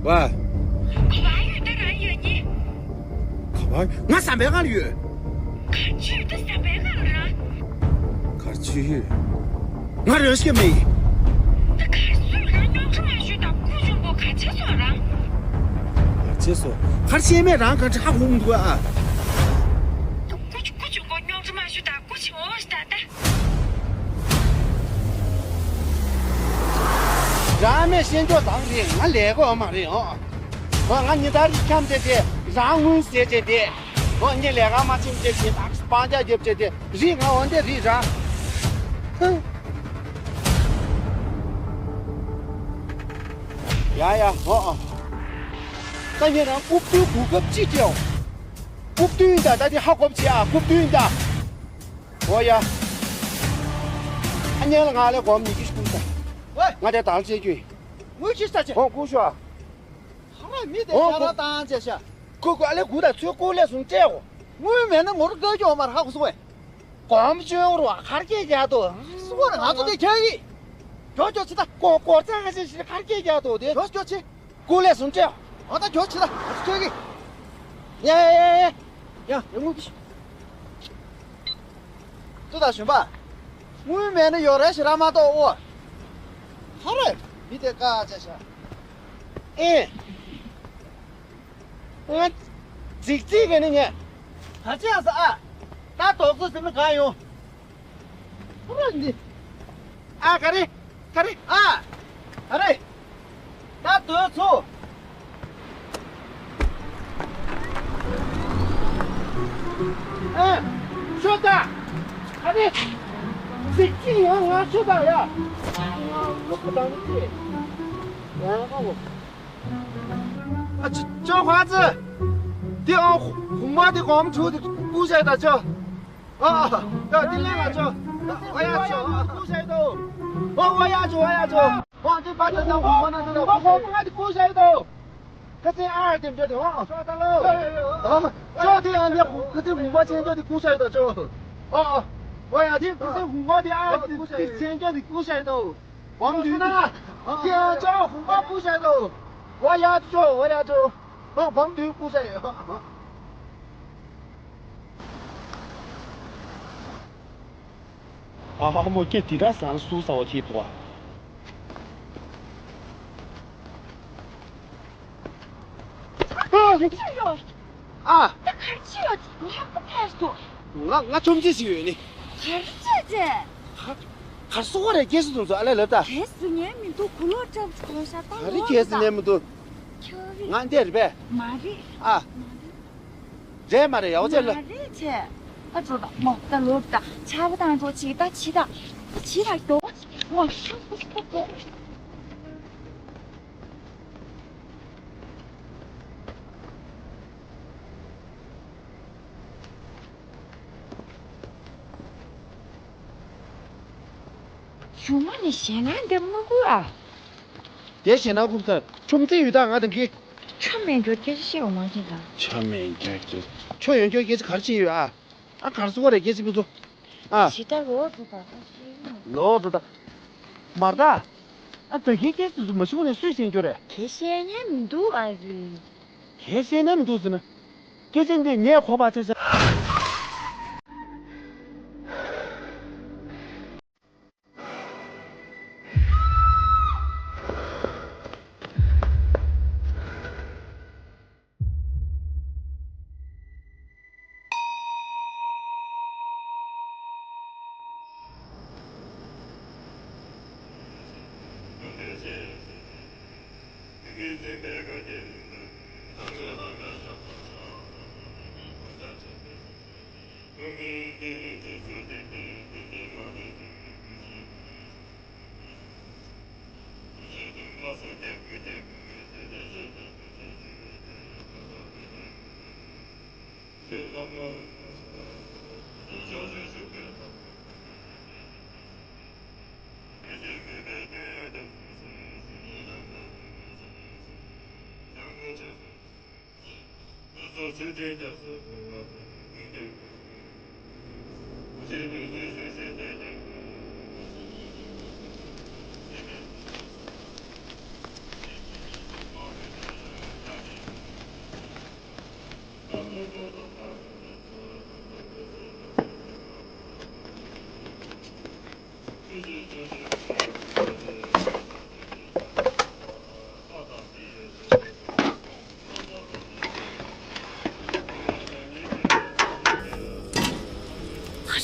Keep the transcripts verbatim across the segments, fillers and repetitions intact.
བ། ག་པར་ཡོད་ད། རང་ཡོད་ཉིད། ག་པར། ང་ཟམ་པའི་སྒང་ལ་ཡོད། ག་ཅི་ཡོད་ད་ཟམ་པའི་སྒང་ལ་རང་། ག་ཅི་ཡོད། ང་རང་ཤེས་མེད། ད་ག་སུ་རང་རྙོག་དྲ་མ་ཞུ་ད། སྐུ་གཅུང་པོ་ག་བྱས་སོང་རང་། ག་བྱས་སོང་། ག་རེ་བྱས་མེད། རང་ག་འདྲ་ཧ་གོ་མི་འདུག་ཨ། སྐུ་སྐུ་གཅུང་པོ་རྙོག་དྲ་མ་ཞུ་ད། སྐུ་མཁྱེན་འོ་ད་ད། རང་མེད་ཤེས་འཇོག་དང་རེད། ང་ལས་ཀ་ཡོད་མ་རེད་ཨང་། ཨོ་ང་ཉིན་ལྟར་རི་འཁྱམས་བྱས་ཏེ་རང་དངུལ་ཟས་བྱས་ཏེ། ཨོ་ངས་ལས་ཀ་མ་བྱེད་བྱས་ཏེ་ད་སྤང་བྱ་རྒྱབ་བྱས་ཏེ་རི་ང་འོན་ཏེ་རི་ར། ཧུ། ཡ་ཡ་ཨོ་ཨོ། ད་ངས་རང་རྐུབ་སྟོན་གོ་སྐབས་ཅིག་སྤྲད་འོ། རྐུབ་སྟོན་ད་ད་དེ་ཧ་གོ་བྱས་ཨ། རྐུབ་སྟོན་ད། ཨོ་ཡ། ཨ་ཉན་ལ་ང་ལས་གོམ་མི་གིས་ཀུ་ས། ཝེ། ང་དེ་དང་ཆེ་རྒྱུ། དངུལ་ཁྱི་ས་ཆེ། ཧོ་ཀུ་ཤོ། ཧ་ར་མི་དེ་ཧོ་ཤ་ར་ཀུ། བཏང་ཆེ་ཤ། ཀུ་ཀུ་ཨ་ལེ་གུ་ད་ཚོད་ཀུ་ལས་སུང་ཅེ་ཧོ། དངུལ་མེད་ན་མོར་བཀའ་སྐྱོང་མར་ཧ་གོ་སོ་ཝེ། གོམ་ཆོས་རོ་ཁར་སྐྱེ་རྒྱ་དོ། སུ་བོ་ར་ང་ཚོ་དེ་ཁྱེར་གི། ཀྱོ་ཀྱོ་ཆི་ད། ཀོ་ཀོ་ཙང་ཁ་ཤས་ཤིག་ཁར་སྐྱེ་རྒྱ་དོ་དེ། ཀྱོ་ཀྱོ་ཆི། ཀུ་ལས་སུང་ཅེ། ཨ་ད་ཁྱོད་ཆི་ལ་ཁྱོད་ཀྱི། ཡ་ཡ་ཡ་ཡ། ཡ་ཡ་ངུ་གི། ཏུ་ད་ཞུམ་པ། དངུལ་མེད་ན་ཡོད་རེད་ཞེ་ར་མ་གཏོགས་ཨོ། ཧ་རེ། མི་དེ་ཀ་ཅེ་ཤ། ཨེ། ང་རྫིག་རྫིག་གི་ནི་ངས། ག་ཅི་ཡང་ཟ་ཨ། ད་དོག་ཚོ་ཟིན་ན་གང་ཡོང་། ཨ་འདི། ཨ་ག་རེ། ག་རེ། ཨ། ག་རེ། ད་དོལ་ཚོ། ཨ། ཤོད་ད། ག་རེ། ཟིག་ཅི་ཡང་ང་ཤོད་ད་ཡ། ང་ལོ་ཁ་དང་ནི་ཅི། ཡང་ཧ་ལོ། ཨ་ཅི་ཅོ་ཁ་ཙི། དེ་ཨོ་ཧུམ་མ་དེ་གོམ་ཆུ་དེ་ཀུ་ཤ་ད་ཅོ། ཨ། ད་དེ་ལས་ང་ཚོ། ཨ་ཡ་ཚོ། ཀུ་ཤ་ཡི་དོ། ཨོ་ཨ་ཡ་ཚོ་ཨ་ཡ་ཚོ། ཨོ་དེ་པ་ད་ད་ཧུ་མ་ན་ད་ཧུ་མ་ཧུ་མ་དེ་ཀུ་ཤ་ཡི་དོ། ཁ་ཚན་ཨ་དེ་འདྲ་དེ་ཨོ། ཚོ་ད་ལོ། ཨ་ཚོ་དེ་ཨ་ནེ་ཁ་ཚན་ཧུ་མ་ཆེན་ཚོ་དེ་ཀུ་ཤ་ཡི་དོ་ཚོ། ཨོ་ཨོ། ཨོ་ཡ་དེ་ཁ་ཚན་ཧུ་མ་དེ་ཨ་དེ་ཆེན་ཚོ་དེ་ཀུ་ཤ་ཡི་དོ། ཝང་དུས་ན། ཁྱེད་ཅག་ཧུ་མ་ཀུ་ཤ་ཡི་དོ། ཨོ་ཡ་ཚོ་ཨོ་ཡ་ཚོ། ཨོ་ཝང་དུས་ཀུ་ཤ་ཡི། ཨ་ཧ་མོ་ཀེ་དེ་འདྲ་ཟང་སུ་ཟ་བ་ཁྱེད་དོ། ཨ། ཨ། ད་གར་ཅི་ཡོད་ངས་ཁོ་ཕེབས་སོང་། ང་ང་ཆོམ་ཅི་ཞིག་ཡོད་ནི། གར་ཅི་ཅེ། གར་གར་སོ་བ་རེད་སྐྱེས་སུ་དུང་སོ་ཨ་ལེ་ལབ་ད། གས་སུ་ཉན་མི་འདུག་གུ་ལོག་སྐྲག་གོ་ཤ་ད་ག་རེ་ལོག་སྐྱེས་སུ་ད་ཉན་མི་འདུག་ཁྱོད་རེད། ང་འདི་རེད་པས། མ་རེད། ཨ། མ་རེད། རེད་མ་རེད་ཡག་པོ་བྱས་ལ། མ་རེད་བྱས། ཨ་ཅོ་ད་མོ་ད་ལོག་ད་ཆར་པ་དང་ཅོ་ཅིག་ད་ཕྱི་ད། ཕྱི་ད་མགྱོགས་ཅིག་མོ། གཞུག་མ་ནས་ཞེད་སྣང་འདི་མ་དགོས་ཨ། དེ་ཞེད་སྣང་ཁུག་ས་ཁྲོམ་རྩེ་ཡོད་ད་ང་དང་གི། ཆོ་མེད་འགྱུར་སྐད་ཆ་བཤད་འོང་མ་ཤེས་ད། ཆོ་མེད་འགྱུར་སྐད་ཆ། ཆོ་ཡོད་འགྱུར་སྐད་ཆ་ག་རེ་བྱེད་ཡོད་ཨ། ཨ་གར་སོ་བ་རེད་སྐད་ཆ་མི་ཚོ། ཨ། ཞེ་ད་ལོག་འགྲོ་ད་ད་ཤེས་ཡོང་། ལོག་འགྲོ་ད། མར་ད། ཨ་ད་གིན་སྐད་ཆ་ཚོ་མ་ཤུགས་ནས་སུས་ཤེས་འགྱུར་རེད། གས་ཤེས་ཉན་མི་འདུག་ཨ་རེད། གས་ཤེས་ཉན་མི་འདུག་ཟེར་ན། སྐད་ཆ་འདི་ངས་གོ་བ་ཆ་ཆ།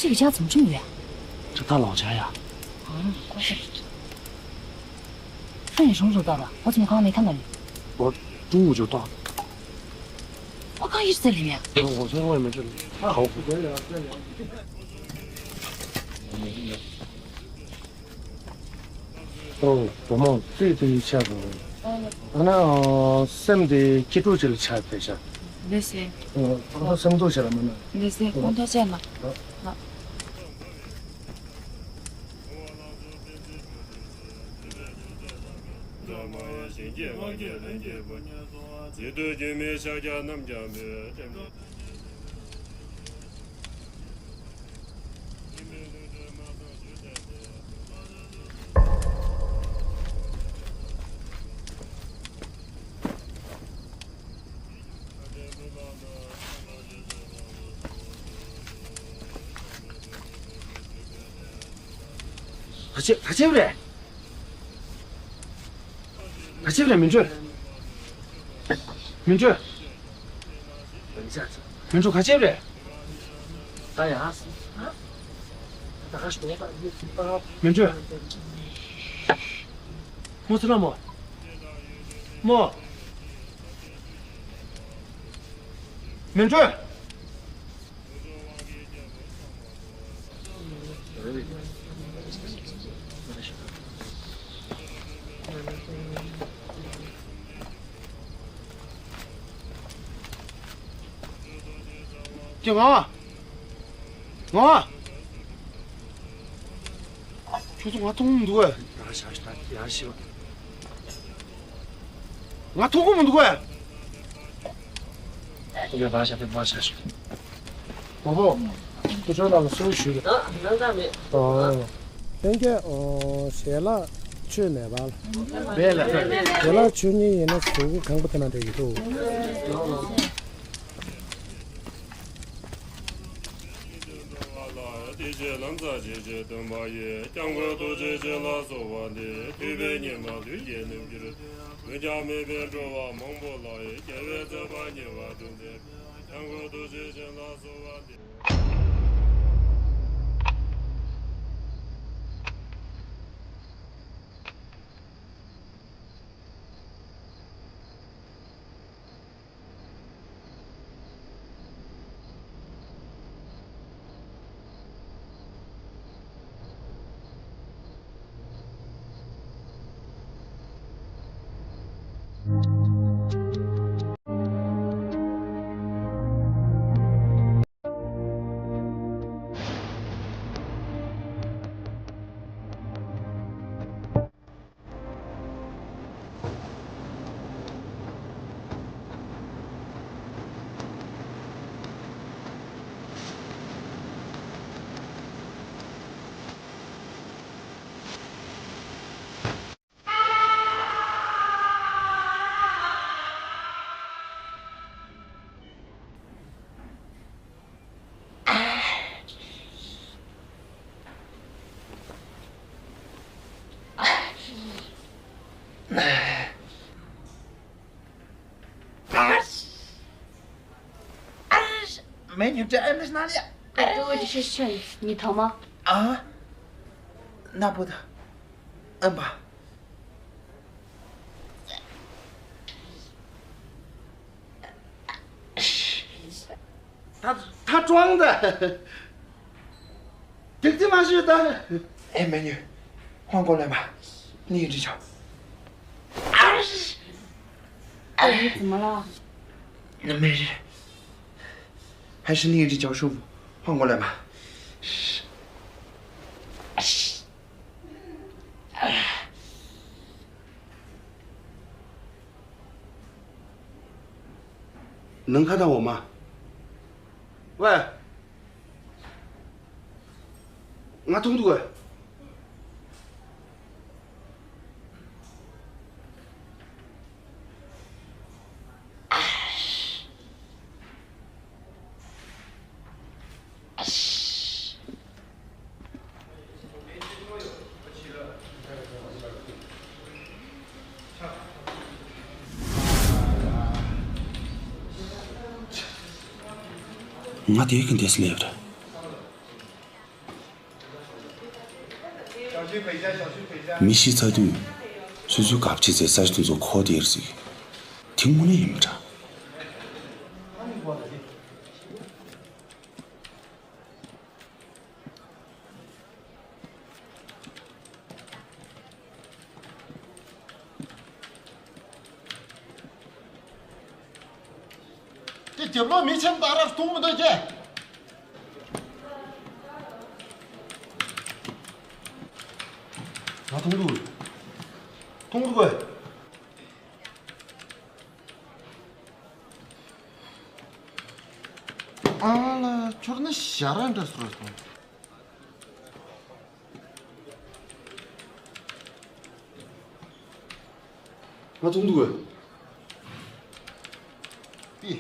这个家怎么这么远？这大老家呀。嗯，快点。那你什么时候到的？我怎么刚刚没看到你？我中午就到了。我刚一直在里面。我我在外面这里。那好。 ཨོ། བུ་མོ་བཙུན་དེ་ཡི་ཆེད་དུ། ཨ་ནི་སེམས་དེ་སྐྱིད་སྤྲོ་ཅིག་ལ་ཆགས་བསྡད་ཤག་ལགས་སེ། ཨོ། ཁོང་ཚོ་སེམས་སྡུག་ཅིག་ལ་མིན་ན། ལགས་སེ། ཁོང་ཐུགས་རྗེ་གནང་། ལགས། ག་བྱས་ག་བྱས་པ་རེད། ག་བྱས་པ་རེད། མི་འགྲོ། མི་འགྲོ། མི་འགྲོ། ག་བྱས་པ་རེད། ད་ཡ། མི་འགྲོ། མོ་ཚེ་རིང་མོ། མོ། མི་འགྲོ། ཀྱེ་ང་། ང་། ཁྱོད་ཚོ་ང་མཐོང་གི་མི་འདུག་གས། ཡར་བཞག་ཞོག་ཡར་བཞག་ང་མཐོང་གི་མི་འདུག་གས། ཡར་བཞག་ཡར་བཞག་ཞོག་བུ་མོ། ཁྱོད་ཚོའི་ནང་ལ་གསོལ་ཞུས་ཀྱི། ཨ། ལྷན་རྒྱས། ཨོ། ཞལ་ལག་མཆོད་མེད་པ། མེད་ལགས། ཞལ་ལག་མཆོད་མཁན་ཡིན་ན་གཟུགས་པོ་གང་པོ་དེ་ན་འདྲ་ཡོད་དོ། ལ་དེ་བཞིན་ལམ་ཟབ་ཞི་བྱེད་སྟོན་པ་ཡི། སྐྱབས་མགོན་རྡོ་རྗེ་འཆང་ལ་གསོལ་བ་འདེབས། ཐུབ་པའི་ཉི་མ་ལུས་ཀྱི་རྣམ་འགྱུར། འོན་ཀྱང་མིད་པའི་འགྲོ་བ་མང་པོ་ལ། རྒྱལ་བའི་བསྟན་པ་ཉེ་བར་འགྲོ་འདེབས། སྐྱབས་མགོན་རྡོ་རྗེ་འཆང་ལ་གསོལ་བ་འདེབས། མེ་ཉུང་ཙམ་ཨེ་མི་སྣང་ཡ། ཨ་ཏོ་ཅི་ཤེས་ཤེས་ཉི་ཐོ་མ། ཨ། ན་པོ་ད། ཨམ་པ། ད་ད་ཀྲོང་ད། དེ་ཙི་མ་ཞུ་ད། ཨེ་མེ་ཉུ། ཧོང་གོ་ལེ་མ། ནི་ཡུ་ཅི་ཆོ། ཨ་ཡི་ཙི་མ་ལ། ནི་མེ་རི། ཧ་ཤི་ནི་ཡུ་ཅི་ཆོ་ཤུ། ཧོང་གོ་ལེ་མ། ནང་ཁ་དང་འོ་མ། ཝེ། ང་མཐོང་འདུག་གས། ང་དེའི་གི་འདས་སླེབས་རེད། མི་ཤི་ཚར་དུས་སོ་སོའི་གབ་ཆེ་ཚེ་ས་ཆ་དེ་ཚོ་ཁོ་དེར་ཟིག་དེ་དངོས་གནས་ཡིན་པ་འདྲ། དེ་རྒྱབ་ལོགས་མི་ཆེན་ཏག་ར་མཐོང་མི་འདུག་ཀྱེ། ང་མཐོང་འདུག་མཐོང་འདུག་གས། ཨ་ལ་ཁྱོད་ནི་ཞ་ར་འདྲ་སོང་། ང་མཐོང་འདུག་གས། པི།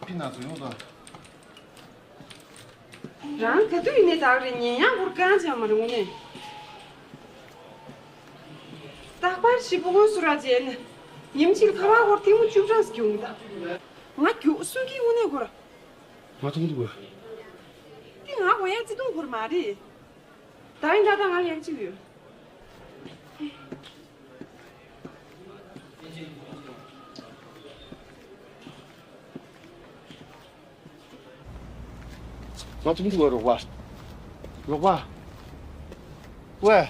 པི་ན་ཚོ་ཡོང་དང་། རང་ག་དུས་ཡིན་ནའི་དག་རེད། ཉན་ཡག་སྐོར་གང་ཅང་མ་རེད་དངོས་གནས། རྟག་པར་ཞིབ་པོ་ངོས་སུ་ར་བྱས་ནས་ཉིན་གཅིག་ཁ་པར་སྐོར་ཐེངས་མ་བཅུ་གྲངས་སུ་གྱོང་གི་ད། ང་རྒྱུགས་སུན་གྱི་དངོས་གནས་སྐོར། ང་མཐོང་འདུག་གས། འདི་ང་དགོས་ཡག་བརྩེ་དུང་སྐོར་མ་རེད། ད་ཡིན་ད་ད་ང་ལེགས་ཅིག་ཡོད། ང་མཐོང་འདུག་གས་རོགས་པ། རོགས་པ། ཝེ།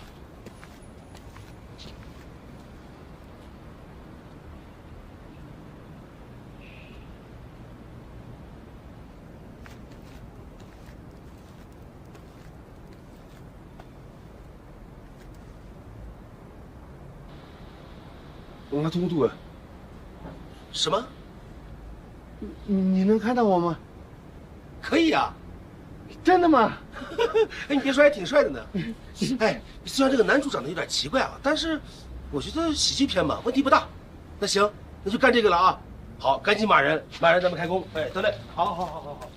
ང་མཐོང་འདུག་གས། 什么？你能看到我吗？可以啊。真的吗？哎，你别说，还挺帅的呢。哎，虽然这个男主长得有点奇怪啊，但是我觉得喜剧片嘛，问题不大。那行，那就干这个了啊。好，赶紧骂人，骂人咱们开工。哎，得嘞，好，好，好，好，好。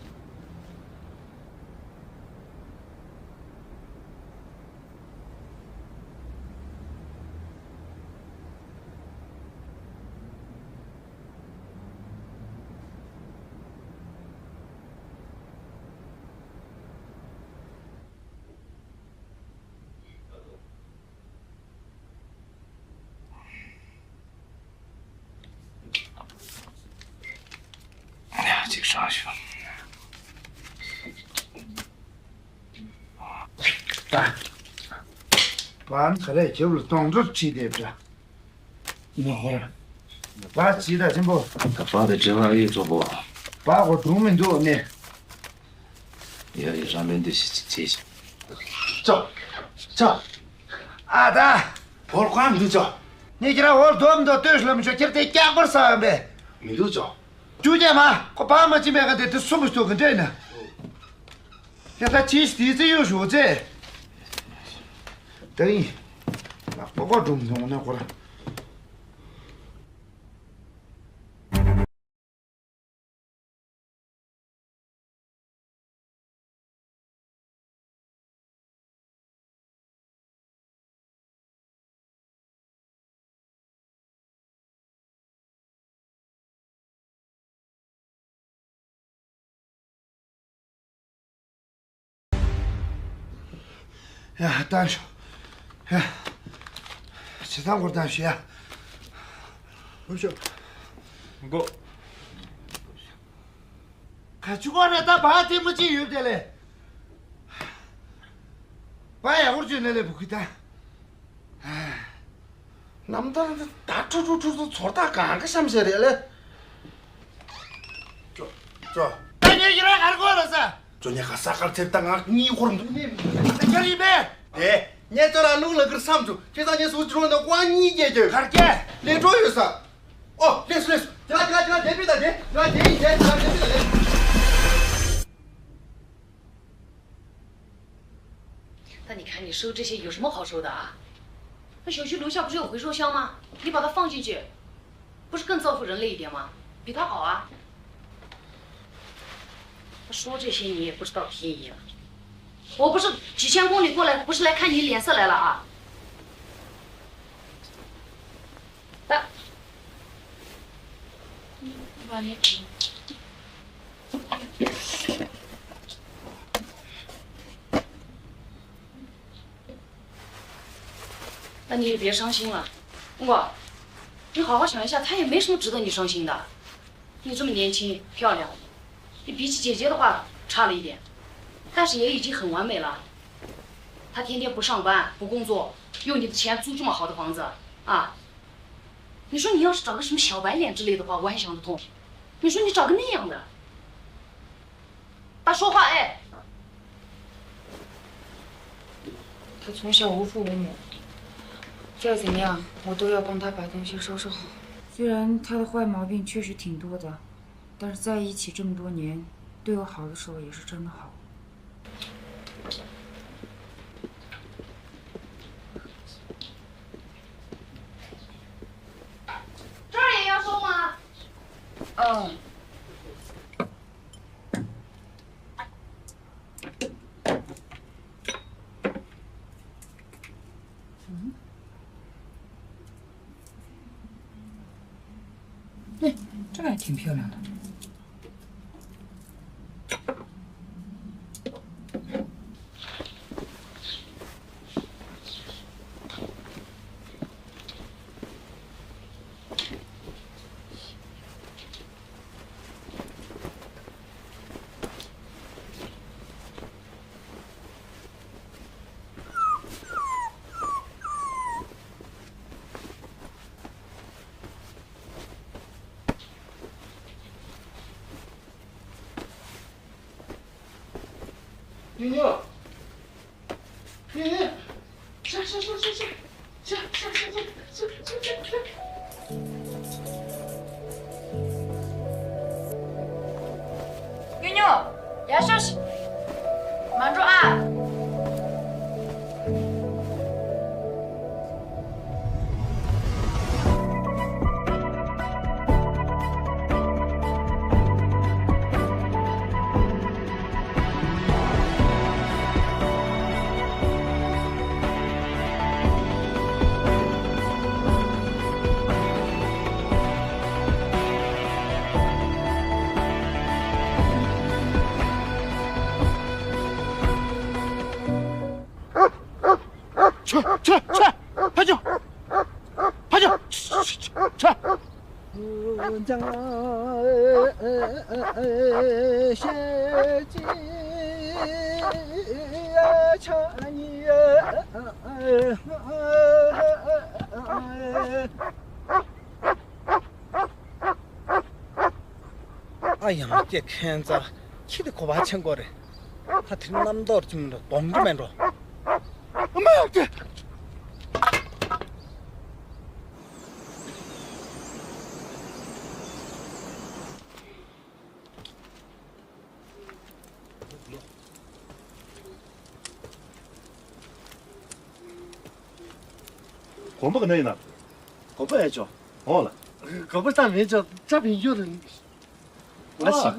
ཡ། ཅིག་ཧྲང་ཞུ། ད། པཱན་ག་རེ་ཁྱེད་ལ་གཏོང་གྲོལ་ཁྲིད་དེ་འདྲ། ནོ་ཧོར། པཱ་ཅི་ད་ཆེན་པོ། ད་པཱ་དེ་དྲན་པ་ཡོད་ཚོགས་པོ། པཱ་གོ་གྲུང་མི་འདུག་ནི། ཡ་ཡ། རང་ལན་འདི་ཞིག་ཅིག་བྱེད་ཤིག་ཅོ། ཅོ། ཨ་ད། ཧོར་ཁོ་མི་འདུག་ཅོ། ངས་ཁྱེད་རང་ཧོར་སྡོམ་འདུག་ལྟོས་ཤིག་ལམ་ཤོག་ཁྱེད་དེ་སྐྱག་པར་ཟ་བ་མེད། མི་འདུག་ཅོ། ཅུ་རྒྱ་མ་ཁོ་པཱ་མ་ཅི་མེད་ག་དེ་དེ་སུ་མི་སྟོ་གི་འདྲེ་ན། ཡ་ད་ཅི་ཞིག་དེ་ཙི་ཡོད་ཞུ་ཚེ། ད་ཡིན། ལག་པ་ཀོ་སྒྲུང་མཐོང་ན་ཁོ་ར། ཡ། བཏང་ཤོག་ཡ། བྱེད་སྟངས་སྐོར་བཏང་ཤོག་ཡ། ལོག་ཤོག་མགོ། ག་ཆུ་གོ་རེ་ད་བ་ཐེ་མོ་ཅི་ཡོད་དེ་ལེ། བ་ཡག་པོ་བཅོས་ནས་ལེ་བུ་ཁུ་ད། ནམ་ཟླ་ད་ཁྲུ་ཁྲུ་ཁྲུ་ཚོ་ཚོར་ཐག་གང་ག་བཤམས་བྱས་རེད་ལེ། ཅོ། ཅོ། ད་ངས་ཡི་རང་གར་གོ་ར་ས། ཅོ་ཉེ་ཁ་ས་ཁར་ཚེབ་ད་ང་གཉིས་ཧོར་འདུག་ནས་མི་འདུག་ད་ཁྱེར་ཡིན་པས། དེ་ངས་ཅོ་ལ་ལུག་ལ་ཀིར་བསམ་བྱུང་ཁྱེད་ད་ངས་སུ་ཅི་རོ་ནས་ཀོ་གཉིས་སྐྱེས་ཀྱི་གར་སྐྱེ། ལས་འགྲོ་ཡོད་ས། ཨོ་ལེས་ལེས། དེ་ལ་དེ་ལ་དེ་ལ་དེ་བི་ད་དེ་དེ་ལ་དེ་ཡིན་དེ་དེ་ལ་དེ་བི་ད་དེ། 那你看你收这些有什么好收的啊？那小区楼下不是有回收箱吗？你把它放进去，不是更造福人类一点吗？比它好啊。说这些你也不知道便宜啊。我不是几千公里过来，不是来看你脸色来了啊。那你也别伤心了，冬瓜，你好好想一下，他也没什么值得你伤心的。你这么年轻漂亮，你脾气姐姐的话差了一点，但是也已经很完美了。他天天不上班不工作，用你的钱租这么好的房子啊，你说你要是找个什么小白脸之类的话，我还想得通。你说你找个那样的，他说话哎。他从小无父无母，再怎么样，我都要帮他把东西收拾好。虽然他的坏毛病确实挺多的，但是在一起这么多年，对我好的时候也是真的好。这儿也要收吗？嗯。哎，这个还挺漂亮的。妞妞，妞妞，下下下下下下下下下下下下。 妞妞，ཡར་ཤོག་མ་འགྲོ་ཨ། ཁྱོད་ཁྱོད་ཁྱོད། ཕ་ཇོ། ཕ་ཇོ། ཁྱོད། ཨ་ཡང་སྐྱེ་ཁན་ཙ་ཁྱི་དེ་གོ་བ་ཆེན་གོ་རེད། ད་དེ་རྣམ་རྟོག་ཅིག་མིན་འགྲོ་སྡོམ་རྒྱུ་མེད་འགྲོ། ཨ་མ་ཡང་སྐྱེ། དགོན་པ་ག་ནས་ཡིན་ན། དགོན་པ་ཡ་ཅོ། འོང་ལ། དགོན་པ་ས་མེད་ཅོ་ཅ་བིན་ཡོད་རེད། ང་ཞིག་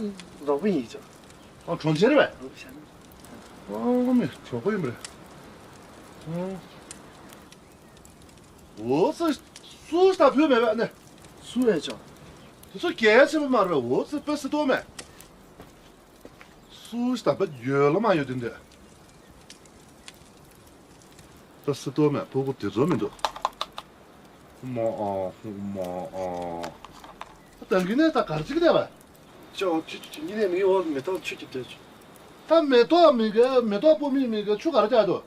རོགས་པ་ཡིན་ཅོ། ཨ་གྲོང་ཁྱེར་བས། ཨོ་མི་གྲོགས་པོ་ཡིན་པ་རེད། འོ་ཙི། སུ་ཞིག་ད་བུད་མེད་པས་ནི། སུ་ཡ་ཅོ། དེ་ཚོ་གལ་ཆེན་པོ་མ་རེད། འོ་ཙི་པེ་སི་ཏོ་མེད། སུ་ཞིག་ད་བུད་ཡོད་ལ་མ་ཡོད་དེ་འདོད། ད་སི་ཏོ་མེད་ཕྲུ་གུ་དེ་ཚོ་མི་འདུག་མ་ཨ་ཧུ་མ་ཨ། ད་གིན་ནས་ད་གར་ཅིག་བསྡད་པ། ཅོ་ཆུ་ཆུ་ཉི་ནས་མི་འོ་མེ་ཏོག་ཆུ་ཅིག་སྟོན་ཆུ། ད་མེ་ཏོག་མི་དགོས་མེ་ཏོག་སྤོ་མི་མི་དགོས་ཆུ་གར་རྒྱག་འདུག་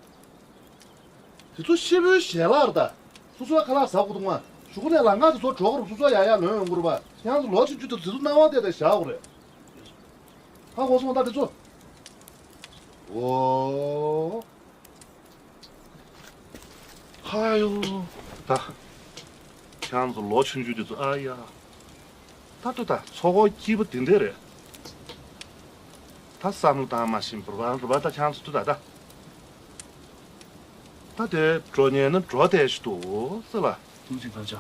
དེ་ཚོ་ཤི་བོའི་ཞལ་ལག་རེད་ད། སོ་སོའི་ཁ་ལག་ཟ་དགོས་འདུག་མ། གཞུག་གུ་ནས་ལམ་ཁ་དེ་ཚོ་འགྲོ་དགོས་རུང་སོ་སོ་ཡ་ཡ་ལོན་ཡོང་དགོས་རེད་པ། ཡང་ཚོ་ལོ་ཆུང་ཆུང་དུ་དེ་ཚོ་སྣང་བ་བལྟས་ཏེ་བཞག་དགོས་རེད། ཧ་གོ་སོང་ད་དེ་ཚོ། འོ། ཧ་ཡོ། ད། ཁྱེད་རང་ཚོ་ལོ་ཆུང་ཆུང་དེ་ཚོ་ཨ་ཡ། ད་ལྟོས་ད་ཚོགས་འཁོར་སྐྱིད་པོ་དེ་འདྲས་རེད། ད་བསམ་བློ་བཏང་མ་ཤེས་པར་བང་རུ་བ་ད་ཁྱེད་རང་ཚོ་ལྟོས་ད་ད། ད་དེ་འགྲོ་ཉན་ན་འགྲོ་བསྡད་ཤི་འདུག་ཟེར་ལ། ཐུགས་རྗེ་གནང་ཅོ།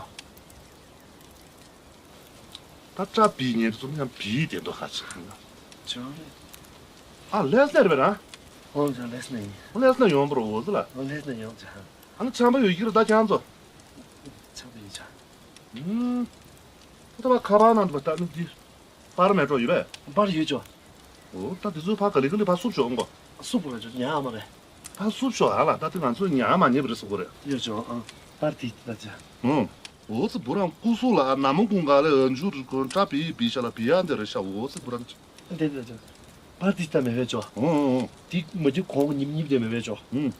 ད་སྐྲ་བིས་ཉེར་གསུམ་ཡང་བིས་དེ་འདོ་ཁ་ཆེ་ཁང་ལ། ཅང་རེད། ཨ་ལེས་ནེར་བེ་རང་། ཨོ་ཅང་ལེས་ནེ་ཡིན། ཨོ་ལེས་ནེ་ཡོང་བར་འོ་ཟི་ལ། ཨོ་ལེས་ནེ་ཡོང་ཅང་། ཨ་ནི་ཆམ་པ་ཡོད་ཀྱི་རེད་ད་ཁྱང་ཚོ། ཆམ་པ་ཡོད་ཅང་། ཨུམ། ད་ད་བ་ཁ་པར་ནང་དུ་བ་ད་ནི་འདི། པར་མེད་འགྲོ་ཡོད་པས། པར་ཡོད་ཅོ། ཨོ་ད་དེ་ཚོའི་ཕ་ག་ལི་ག་ལི་ཕ་སུབ་ཤོག་ཨང་གོ། སུབ་པོ་ར་ཅོ་ཉ་ཨ་མ་རེད། ཕ་སུབ་ཤོག་ཨ་ལ་ད་དེ་ང་ཚོས་ཉ་ཨ་མ་ཉེ་བ་རེད་ཟེར་གོ་རེད། ཡོད་ཅོ་ཨང་། པར་ཏི་ཏི་ད་ཅ། ཨང་། འོ་ཙི་བུ་རང་སྐུ་གཟུགས་ལ་ནམ་མོ་ཀུན་ག་ལ་འཇུ་རི་ཀོན་ཏྲ་པི་པི་ཤ་ལ་པི་ཡ་འདི་རེ་ཤ་འོ་ཙི་བུ་རང་ཅི། འདི་འདི་ཅ། པར་ཏི་ཏི་ད་མེ་བེ་ཅོ། ཨང་ཨང་ཨང་། ཏི་མ་ཏི་ཁོང་ཉིབ་ཉིབ་དེ་མེ་བེ་ཅོ། ཨང་།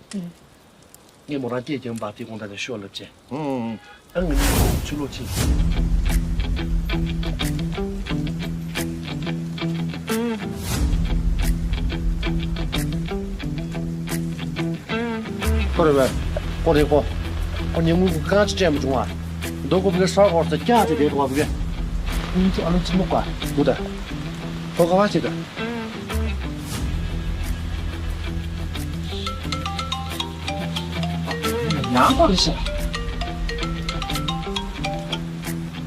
ངས་མོ་རང་སྐད་ཀྱང་པར་ཏི་ཁོང་ད་ནས་ཤོ་ལབ་ཅེ། ཨང་ཨང་། ཨ་ང་ནི་ཆུ་ལོག་ཅིག་ཁོ་རེ་བས། ཁོ་རེ་ཁོ། ཁོ་ཉིན་མོ་གང་ཅི་སྤྲད་མི་བྱུང་བ། མདོ་ཁོ་བི་ག་ས་གོར་ས་ཀྱང་ཅི་བསྡད་འདུག་བ་བི་ག། ཁོ་ཚོ་ཨ་ལོ་ཆི་མོ་བཀའ་དགུ་ད། ཁོ་ག་བ་ཅི་ད། ཡང་པ་རེད་ཤག་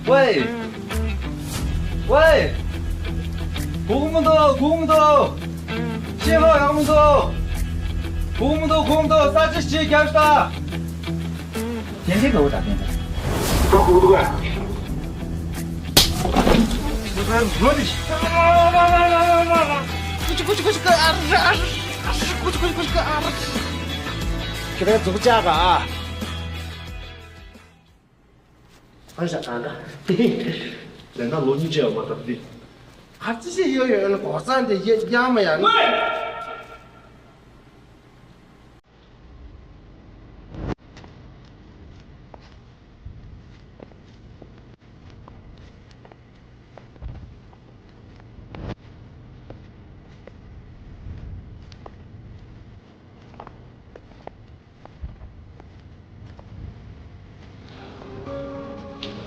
ཝེ། ཝེ། གུག་མི་འདུག་གུག་མི་འདུག་ཤེས་ལོ་ཡག་མི་འདུག་གུག་མི་འདུག་གུག་མི་འདུག་ས་ཅི་ཞིག་རྒྱབ་ཤག་དེ་འདྲའི་དགའ་བོ་དང་དེ་འདྲ། ད་གུག་འདུག་ག་ཁྱེད་རང་རྫོགས་ཆགས་ག་ཨ། ཨ་ཞག་གང་ག་ལས་ན་ལོ་གཉིས་བྱས་པ་མ་གཏོགས་འདི། ཧ་ཅི་ཞིག་ཡོད་ཡོད་ལ་གོ་ས་འདི་ཡེ་ཡང་མ་ཡང་།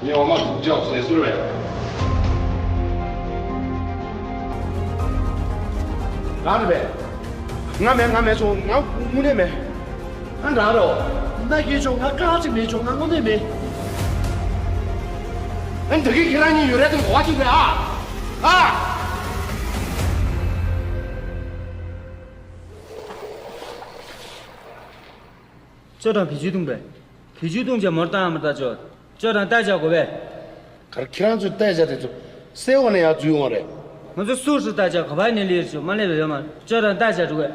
ངའི་འོ་མ་དྲུག་ཅག་ཟས་ཟོས་རེད། རང་རེད་པས། ང་མེད་ང་མེད་བྱུང་ང་དངོས་གནས་མེད། ཨ་འདྲ་རོ། ན་གིན་ཆོག་ང་ཁ་ཅིག་མེད་ཆོག་ང་དངོས་གནས་མེད། ཨ་འདི་གི་ཁྱེད་རང་གཉིས་ཡོད་རེད་དེ་གོ་བ་གཅིག་རེད་ཨ། ཨ། ཅོ་དང་བེད་སྤྱོད་གཏོང་པས། བེད་སྤྱོད་གཏོང་བྱ་མོར་བཏང་མ་ལྟ་ཅོ། ཅོ་དང་ལྟ་བྱ་དགོས་པས། གར་ཁྱེད་རང་ཚོས་ལྟ་བྱ་དེ་ཚོ་གསལ་བ་ནས་ཡར་འཛུལ་ཡོང་བ་རེད། ང་ཚོ་སུ་སུ་ལྟ་བྱ་ག་བ་ནས་ལེར་ཅོ་མ་ལེ་བའི་ཡོད་མ་ཅོ་དང་ལྟ་བྱ་འགྲོ་བས།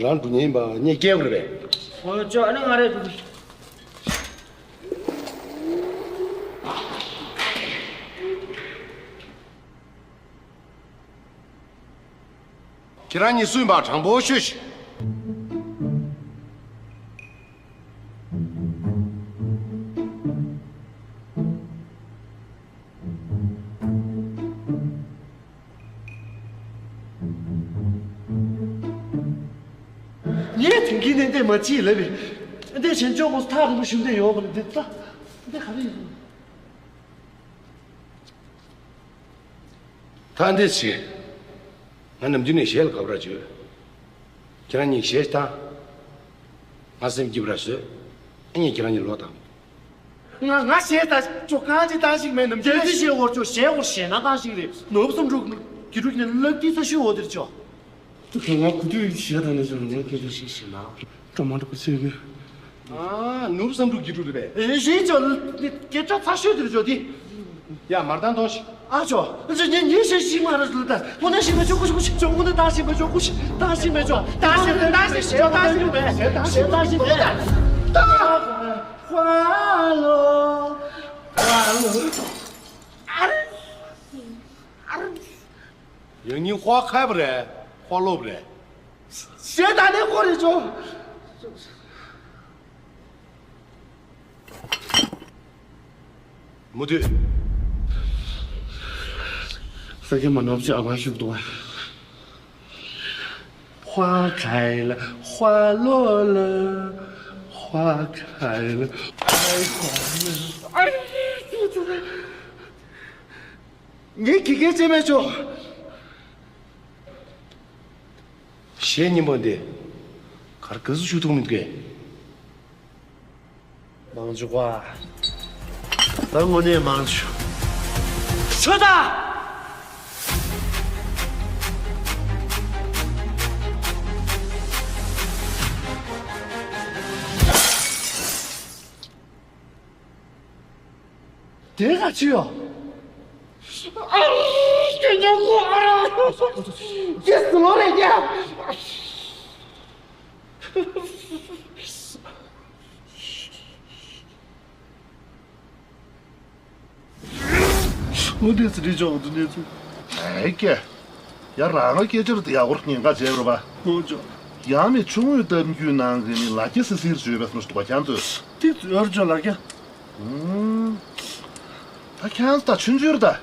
རང་འགྲོ་ཉེན་ཡིན་པ་ངས་སྐྱེལ་དགོས་རེད་པས། འོ་ཅོ་ཨ་ནི་ང་རེད་འགྲོ་གི། ཁྱེད་རང་གཉིས་སུ་ཡིན་པ་དྲང་པོ་ཤོད་ཤིག་ངས་དེང་གི་ནས་འདས་མ་ཅིས་ལབ་པས། འདས་བྱེད་ཆོག་གོ་ཐག་རིང་པོ་ཞུ་འདོད་ཡོད་པ་ལ་འདི་ལྟ། འདི་ག་རེ་ཡིན། ད་འདི་བྱེད། ང་ནམ་རྒྱུན་ནས་གཞས་ལ་དགའ་བོ་ར་བྱོས། ཁྱེད་རང་གཉིས་གཞས་བཏང་། ང་སེམས་སྐྱིད་པོ་ར་བཟོས། ཨ་ནི་ཁྱེད་རང་གཉིས་ལོག་དང་། ང་ང་གཞས་ད་ཅོ་གང་ཅི་བཏང་ཞིག་མེད་ནམ་རྒྱུན་ནས་གཞས་འོར་ཅོ་གཞས་འོར་གཞས་ན་བཏང་ཞིག་རེད་ནོར་བུ་བསམ་འགྲུབ་གི་འགྲུབ་ནས་ལབ་དུས་ས་ཤོད་འོ་དེར་ཅོ། ང་གུ་དུས་གཞས་དང་ནས་ཅོ་ང་སྐད་ཆ་ཞིག་ཞིག་ན། ཀྲོ་མ་འགྲོ་གི་ཚོད་གི། ཨ། ནོར་བུ་བསམ་འགྲུབ་ཀྱི་འགྲུབ་རེད་པས། ཨེ་ཞེས་ཅོ། སྐད་ཆ་ཚ་ཤོས་དེར་ཅོ་དེ། ཡ་མར་ཏང་ཏོ་ཤི། ཨ་ཅོ། ཅོ་ཉན་ཉན་ཞེས་ཞིག་མ་ར་ལུ་ད། དངོས་གནས་ཞིག་མ་ཅོ་ཀུ་ཤི་ཀུ་ཤི་ཅོ་དངོས་གནས་ད་ཞིག་མ་ཅོ་ཀུ་ཤི་ད་ཞིག་མ་ཅོ་ད་ཞིག་མ་ད་ཞིག་མ་ཅོ་ད་ཞིག་མ་ད་ཞིག་མ་ད་ཞིག་མ་ད་ཧ་ལོ་ཧ་ལོ། ཨ་རེ་ཨ་རེ། ཡང་ཉིན་ཧོ་ཁ་བ་རེད། ཧོ་ལོབ་རེད། ཞེ་ད་ནས་ཁོ་རེ་ཅོ། མུ་མཐུད། ས་ཁྱེད་མ་ནོར་ཅི་ཨ་བ་ཤུག་ཏུ་བ། ཧོ་ཁ་ལ་ཧོ་ལོ་ལ་ཧོ་ཁ་ལ་ཨ་ཧོ་ལ། ངས་ཁྱི་སྐད་ཅེས་མེད་ཆོག་གཞས་སྙན་པོ་འདི་གར་ག་ཟུ་ཞུ་ཐུབ་མི་འདུག་གས། མང་ཆུ་བ། ད་དངོས་གནས་མང་ཆུ། ཆོས་དང་དེ་ག་ཅི་ཡོད། ཨ། ཁྱོད་ཉོ་གོ་ཨ། ཁྱེད་སུ་ལོ་རེད་ཀྱ། འོ་དེ་ཚོ་རེད་ཅོག་འདི་ནས་ཚོ། ཨེ་ཀྱེ། ཡ་རང་ང་སྐད་ཆ་རེད་དེ་ཡག་པོ་ཉེན་ཁ་བྱས་རོ་པ། འོ་ཅོག་ཡང་མི་ཆུང་ངུའི་གཏམ་རྒྱུད་ནང་གི་ནི་ལ་རྒྱ་སི་སིར་བརྗོད་པའི་སོ་སོ་འདུག་པ་ཁྱང་ཚོས། ཏིག་ཙི་ཡོར་ཅོག་ལ་རྒྱ། ཨུམ། ད་ཁྱང་ཚོ་ད་ཆུང་ཆུང་རེད་ད།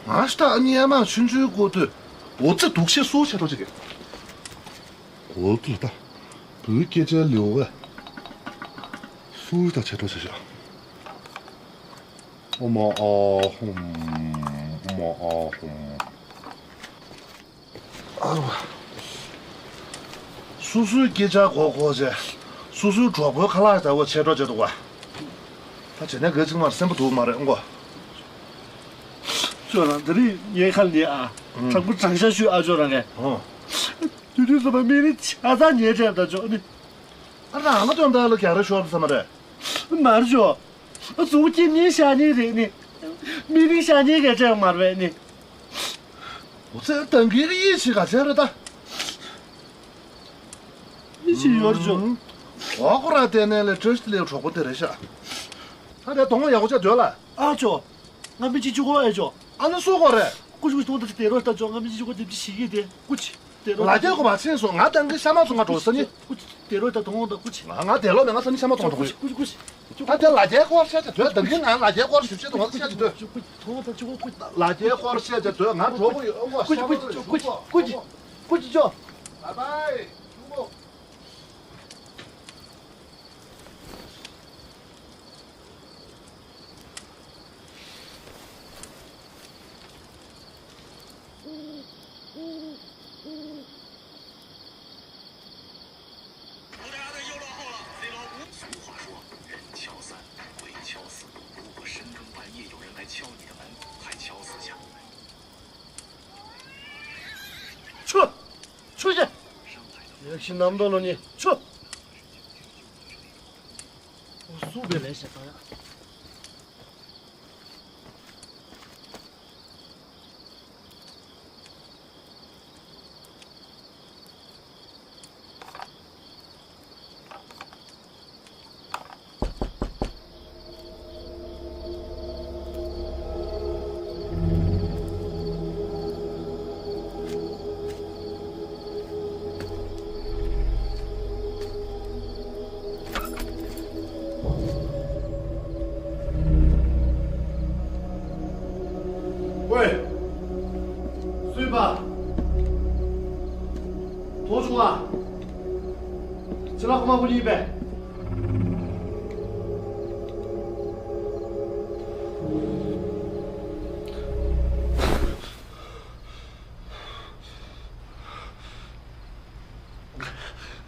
ང་ཤ་སྟག་སྙན་མ་ཆུང་ཆུང་སྐོར་དུས་འོ་ཙི་འདུག་ཤེས་སུ་བྱེད་རོགས་བྱེད་ཀྱི། འོ་ཙི་ལ་ད། བུའི་སྐད་ཆ་ལེའུ་བས། སུ་ད་བྱེད་རོགས་བྱེད་ཤག་ཨོ་མ་ཨ་ཧོམ། ཨོ་མ་ཨ་ཧོམ། ཨ་རོ། སོ་སོའི་སྐད་ཆ་གོ་གོ་བྱས། སོ་སོའི་གྲོགས་པོའི་ཁ་ལག་ལྟ་བུ་བྱེད་འགྲོ་བྱེད་འདུག་ག་ད་བྱས་ན་ག་ཅིག་མར་སེམས་པ་སྡུག་མ་རེད་ཨང་གོ་ཅོ་རང་དེ་རིང་ངའི་ཁ་ལ་ནི་ཨ། ཨང་། དྲང་པོ་དྲང་བཞག་ཞུས་ཨ་ཅོ་རང་གས། ཨང་། དུས་དུས་སོ་པ་མི་རིགས་ཆ་ཚང་ཉེས་སྤྲད་ད་ཅོ་ནི། ཨ་རང་ལ་དོན་དག་ལ་རྒྱག་རེ་ཤོར་ས་མ་རེད། མར་ཤོག་གཟུགས་སྐྱེ་ནི་ཤ་ནི་རེད་ནི། མི་རིགས་ཤ་ནི་ག་ཅག་མར་བས་ནི། འོ་ཚེ་ཏང་གི་ཡིད་ཆེས་ག་ཚད་རེད་ད། ཡིད་ཆེས་ཡོད་རེད་ཅོ། འོ་ཁོ་ར་དེ་ནས་ལས་བཀྲ་ཤིས་ལས་གྲོགས་པོ་དེ་རེད་ཤག་ད་དེ་གདོང་ཡག་པོ་ཆགས་སྡོད་ལ། ཨ་ཅོ། ང་མི་གཅིག་གཅིག་གོ་ཨེ་ཅོ། ཨ་ནི་སུ་གོ་རེད། ཀུ་ཅི་ཀུ་ཅི་གདོང་ད་ཅིག་དེ་རོ་ད་ཅོ་ང་མི་གཅིག་གཅིག་གོ་དེ་ཅི་ཞིག་གི་དེ་ཀུ་ཅི། དེ་རོ། ལ་རྒྱལ་གོ་མ་ཕྱིན་སོང་ང་ཏང་གི་ཤ་མ་ཚོ་ང་འགྲོ་ས་ནི། ཀུ་ཅི། དེ་རོ་ད་གདོང་ད་ཀུ་ཅི། ང་ང་དེ་ལོ་མེད་ང་ས་ནི་ཤ་མ་ཚོ་ང་འགྲོ་གི། ཀུ་ཅི་ཀུ་ཅི། ད་དེ་ལ་རྒྱལ་སྐོར་བཤད་ཀྱི་དོད་ད་གིན་ང་ལ་རྒྱལ་སྐོར་ཞིབ་བཤད་དུ་ང་ཚོ་བཤད་ཀྱི་དོད། ཀུ་ཅི་ཀུ་ཅི་ཀུ་ཅི། ལ་རྒྱལ་སྐོར་བཤད་ཀྱི་དོད་ང་གྲོགས་པོ་ཡོད་ཨོ་ཀུ་ཅི་ཀུ་ཅི་ཀུ་ཅི་ཀུ་ཅི་ཀུ་ཅི་ཀུ་ཅི་ཅོ། བཱའི་བཱའི།葡萄牙队又落后了，C罗无。俗话说，人敲三，鬼敲四，如果深更半夜有人来敲你的门，还敲四下。去，出去。也是南多罗尼，去。我苏北来是啥呀？ ཝེ། སུས་པ། ཐོ་ཆུང་ཨ། ཅི་ལ་ཁོ་མ་ཁོ་ཡིན་པས།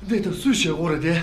འདི་ལྟར་སུས་བྱེད་དགོས་རེད་དེ།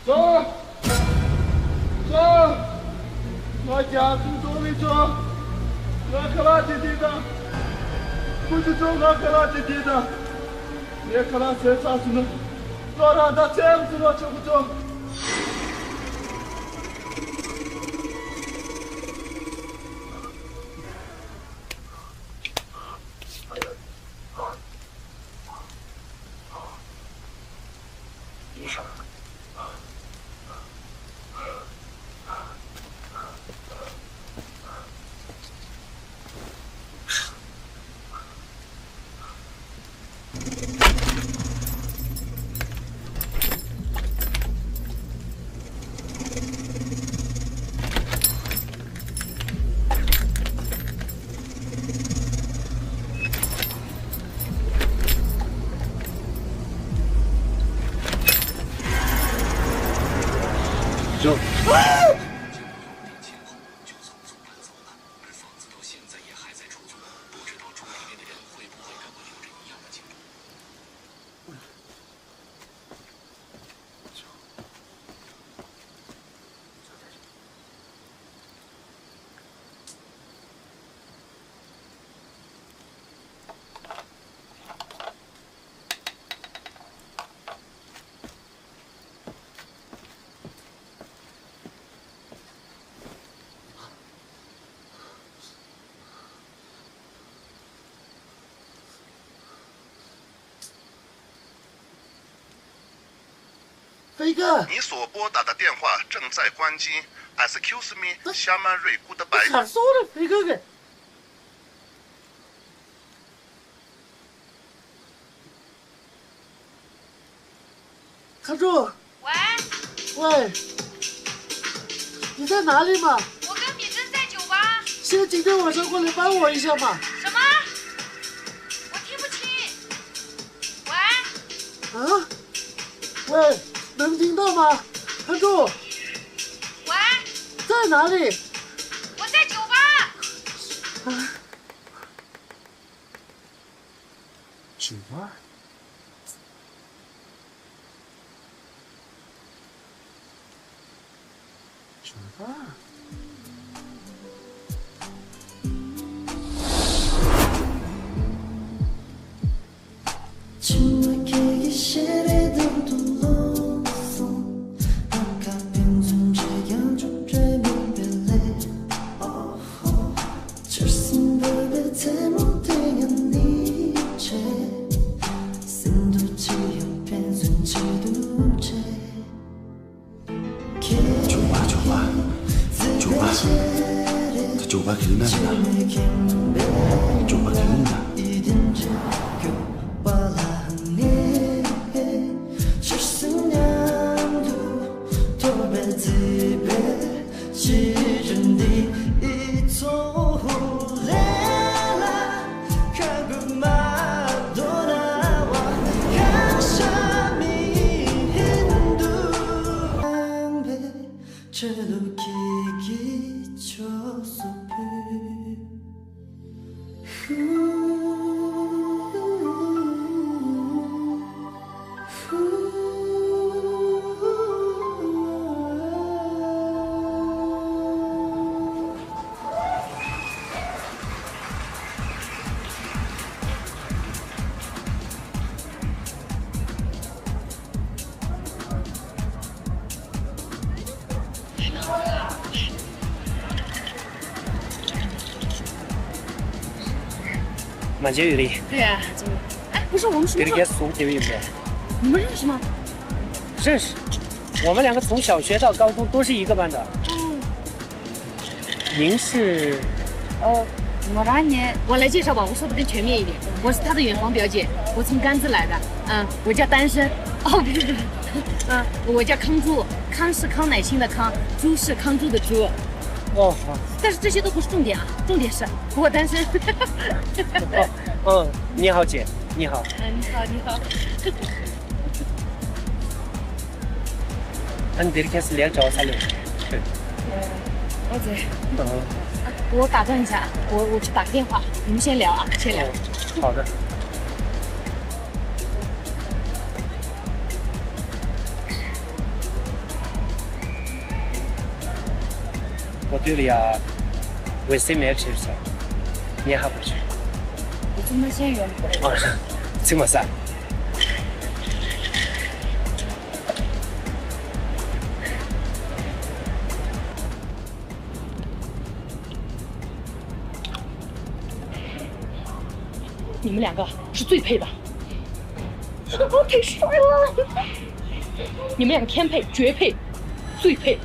ཙོ། ཙོ། ང་རྒྱལ་ཁམས་ཙོ་བའི་ཙོ། ང་ཁ་ལག་དེ་དེ་དང་། ཁུ་ཚུར་ཙོ། ང་ཁ་ལག་དེ་དེ་དང་། ངས་ཁ་ལག་ཟས་ཚར་སོང་ན། ཙོ་རང་ད་ཚེམ་ཚུར་རོགས་ཆོག་གི་ཙོ།飞哥，你所拨打的电话正在关机。Excuse me，ད་ཤ་མ་རེད་ཀུ་ད་པའི། གར་སོང་རེད་飞哥་གི། ཁ་དྲོ། 喂。喂，你在哪里嘛？我跟敏珍在酒吧。现在今天晚上过来帮我一下嘛。什么？我听不清。喂。啊？喂，能听到吗？看住。喂。在哪里？我在酒吧。啊。酒吧？ 酒吧，酒吧，酒吧给你们的，酒吧给你们的。མ་མཇལ་ཡོད་རེད། 对呀，怎么？哎，不是，我们什么时候？དེ་རིང་ཁ་སང་དེ་བས་ཡིན་པས། 你们认识吗？认识，我们两个从小学到高中都是一个班的。哦。您是？哦，我让你，我来介绍吧，我说的更全面一点。我是他的远房表姐，我从甘孜来的。嗯，我叫丹参。哦，不是，不是，嗯，我叫康珠，康是康乃馨的康，珠是康珠的珠。哦，好。但是这些都不是重点啊，重点是我单身。哦，嗯，你好，姐，你好。嗯，你好，你好。ཨ་ནི་འདིར་ཁྱེད་ཚོ་ལས་འབྲེལ་བ་ས་ལས། 我打断一下，我我去打个电话，你们先聊啊，先聊。好的。我对了呀，我是没有吃啥，你还不吃？我他妈先圆。啊，这么sad。 你们两个是最配的。太帅了！你们两个天配、绝配、最配。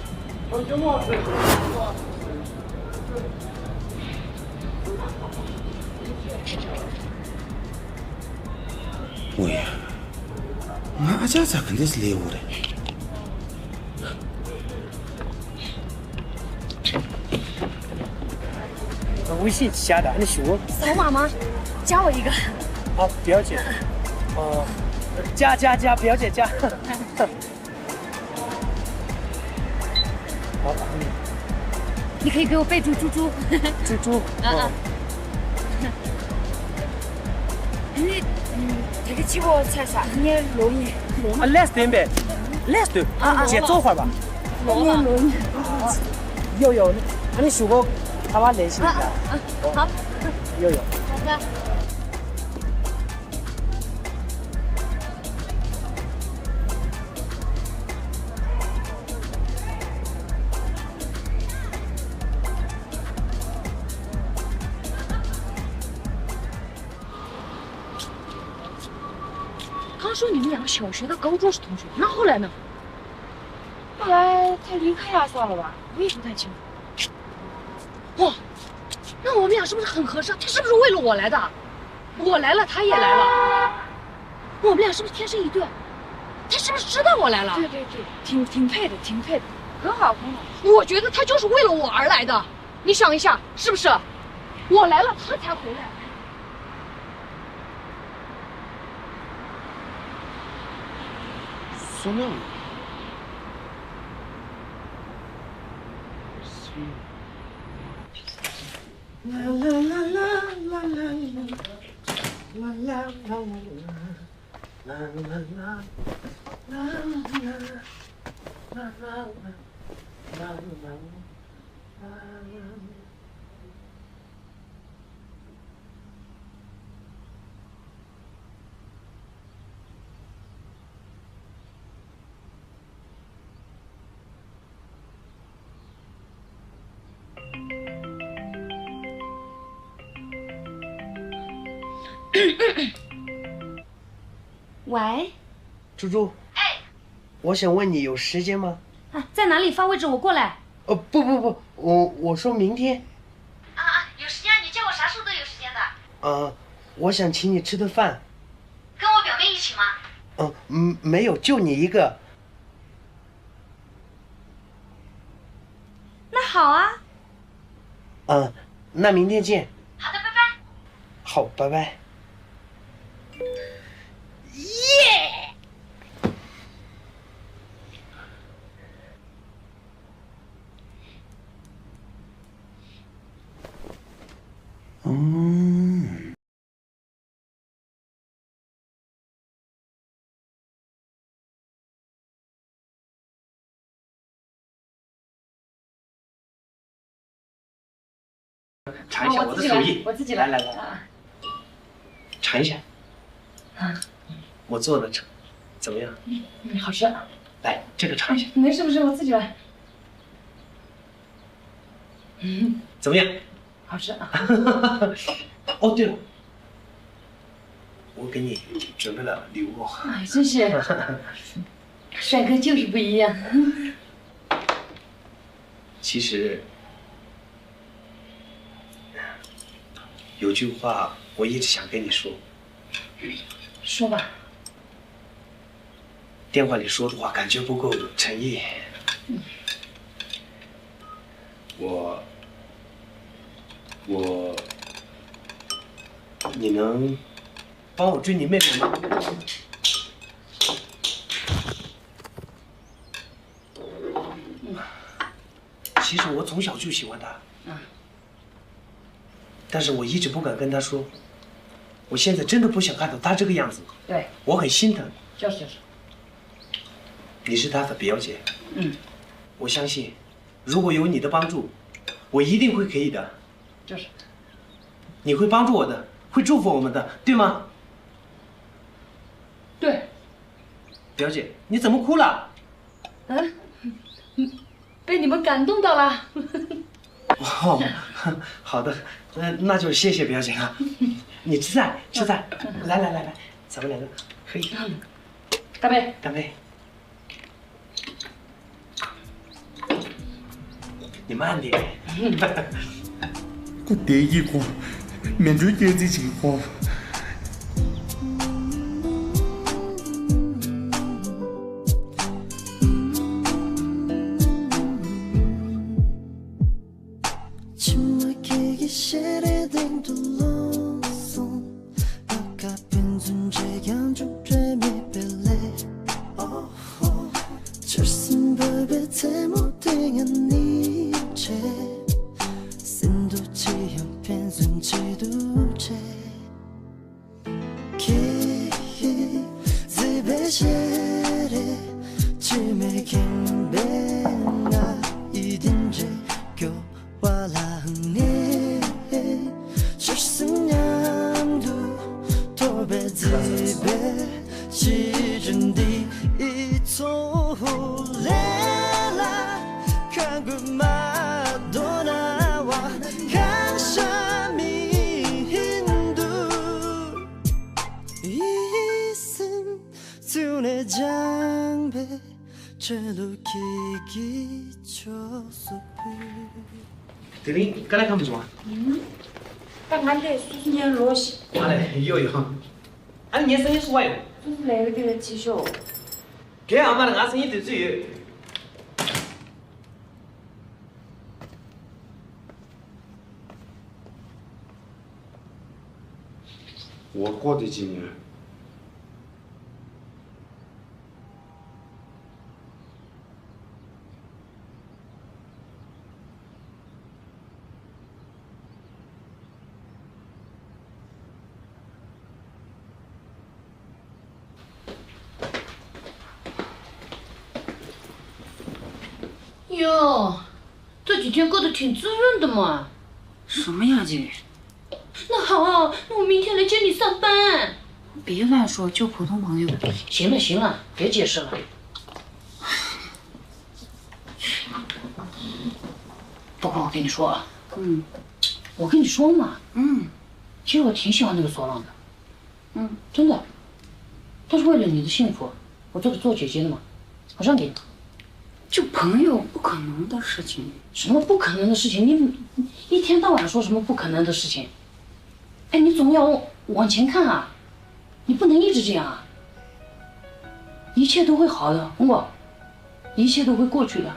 喂，俺家咋跟这是来我的？ 微信加的，你说。扫码吗？加我一个。好，表姐。哦，加加加，表姐加。好，你可以给我备注猪猪。猪猪。啊啊。你，嗯，这个气泡菜啥？你罗尼，罗尼。啊，let's do 呗，let's do。啊啊。姐坐会儿吧。罗尼，罗尼。有有，那你说过他妈联系一下。啊啊，好。有有。好的。 刚说你们两个小学到高中是同学，那后来呢？后来他离开阿萨了吧？我也不太清楚。哇，那我们俩是不是很合适？他是不是为了我来的？我来了，他也来了。我们俩是不是天生一对？他是不是知道我来了？对对对，挺挺配的，挺配的，很好很好。我觉得他就是为了我而来的。 你想一下，是不是？我来了，他才回来。苏亮。苏亮。啦啦啦啦啦啦啦啦啦啦啦啦啦啦啦啦啦啦啦。 喂，猪猪，哎，我想问你有时间吗？啊，在哪里？发位置，我过来。呃，不不不，我我说明天。啊啊，有时间，你叫我啥时候都有时间的。啊，我想请你吃顿饭。跟我表妹一起吗？嗯嗯，没有，就你一个。那好啊。 嗯，那明天见。好的，拜拜。好，拜拜。耶！嗯。尝一下我的手艺。我自己来，我自己来。来来来，啊。尝一下。啊。我做的成，怎么样？嗯，好吃。来，这个尝一下。没事没事，我自己来。嗯。怎么样？ 好吃啊。哦，对了，我给你准备了礼物。哎，谢谢。帅哥就是不一样。其实，有句话我一直想跟你说。说吧。 电话里说的话感觉不够诚意。我，我，你能帮我追你妹妹吗？其实我从小就喜欢她，啊。但是我一直不敢跟她说，我现在真的不想看到她这个样子，对。我很心疼。就是，就是。你是她的表姐，嗯。我相信，如果有你的帮助，我一定会可以的。就是。你会帮助我的，会祝福我们的，对吗？对。表姐，你怎么哭了？嗯，被你们感动到了。哦，好的，那，那就谢谢表姐了。你吃饭，吃饭，来来来来，咱们两个可以。干杯。干杯。你慢点。ཁོ་བསྡད་ཀྱི་ཁོ། མེ་འབྲོན་སྐྱེལ་རྩིས་བྱེད་ཀྱི་ཁོ། མཆི་མ་ཁྱེད་ཀྱི་ཞལ་རས་སྟེང་དུ་ལྷུང་སོང་། ད་ག་ཕན་ཚུན་བརྗེད་ཀྱང་མཇུག་འབྲས་མེད་པའི་ལས། ཨོ་ཧོ། ཆར་ཟིམ་བབས་པའི་མཚན་མོ་དེ་ང་ནི་བརྗེད། སེམས་སྡུག་ཅི་ཡང་ཕན་ཚུན་བརྗེད་དུ་བྲལ། ཁྱེད་ཀྱིས་བརྗེད་པའི་ཞལ་རས། མཆི་མས་ཁེངས་པའི་ང་ཡི་དེ་འདྲའི་སྐྱོ་བ་ལངས་ནས། ཆར་ཟིམ་མཉམ་དུ་ཐོར་བའི་བརྗེད་པའི་ཕྱི་དྲོ་འདིའི་ཚོགས་ལས་ལ། ཁ་འགུལ་མ་འདོན་ན་བ་གང་ཤ་མི་ཧིན་དུ། ཡིད་སེམས་ཚུལ་ནས་སྦྱངས་པའི་ཆོས་ལུགས་ཀྱི་ཕྱོགས་སུ་བུད། དེ་རིང་དཀའ་ལས་ཁག་མི་བྱུང་ཨ། ད་ང་འདི་སུ་སུ་ཉན་ལོ་ཞིག་ཨ་ལས་ཡོ་ཡོ། ཨ་ནི་ངའི་སང་ཉིན་སུ་བ་ཡོང་། སུ་སུ་ལས་ཀ་དེ་ལ་བྱེད་ཤོག་གའི་ཨ་མ་ལ་ང་སང་ཉིན་དུས་ཚོད་ཡོད། ངོ་ལྐོག་དེ་ཅི་ཉོས། ཡོ། ཁྱོད་ཀྱི་ཐོན་ཁུངས་དུ་ཐོན་བཙུན་རུང་འདུག་མ། 什么呀这？ 那好，那我明天来接你上班。别乱说，就普通朋友。行了行了，别解释了。不过我跟你说啊，嗯，我跟你说嘛，嗯，其实我挺喜欢那个索朗的，嗯，真的，但是为了你的幸福，我做个做姐姐的嘛，我让给你。 就朋友不可能的事情。什么不可能的事情？你一天到晚说什么不可能的事情？哎，你总要往前看啊！你不能一直这样啊！一切都会好的，红果，一切都会过去的。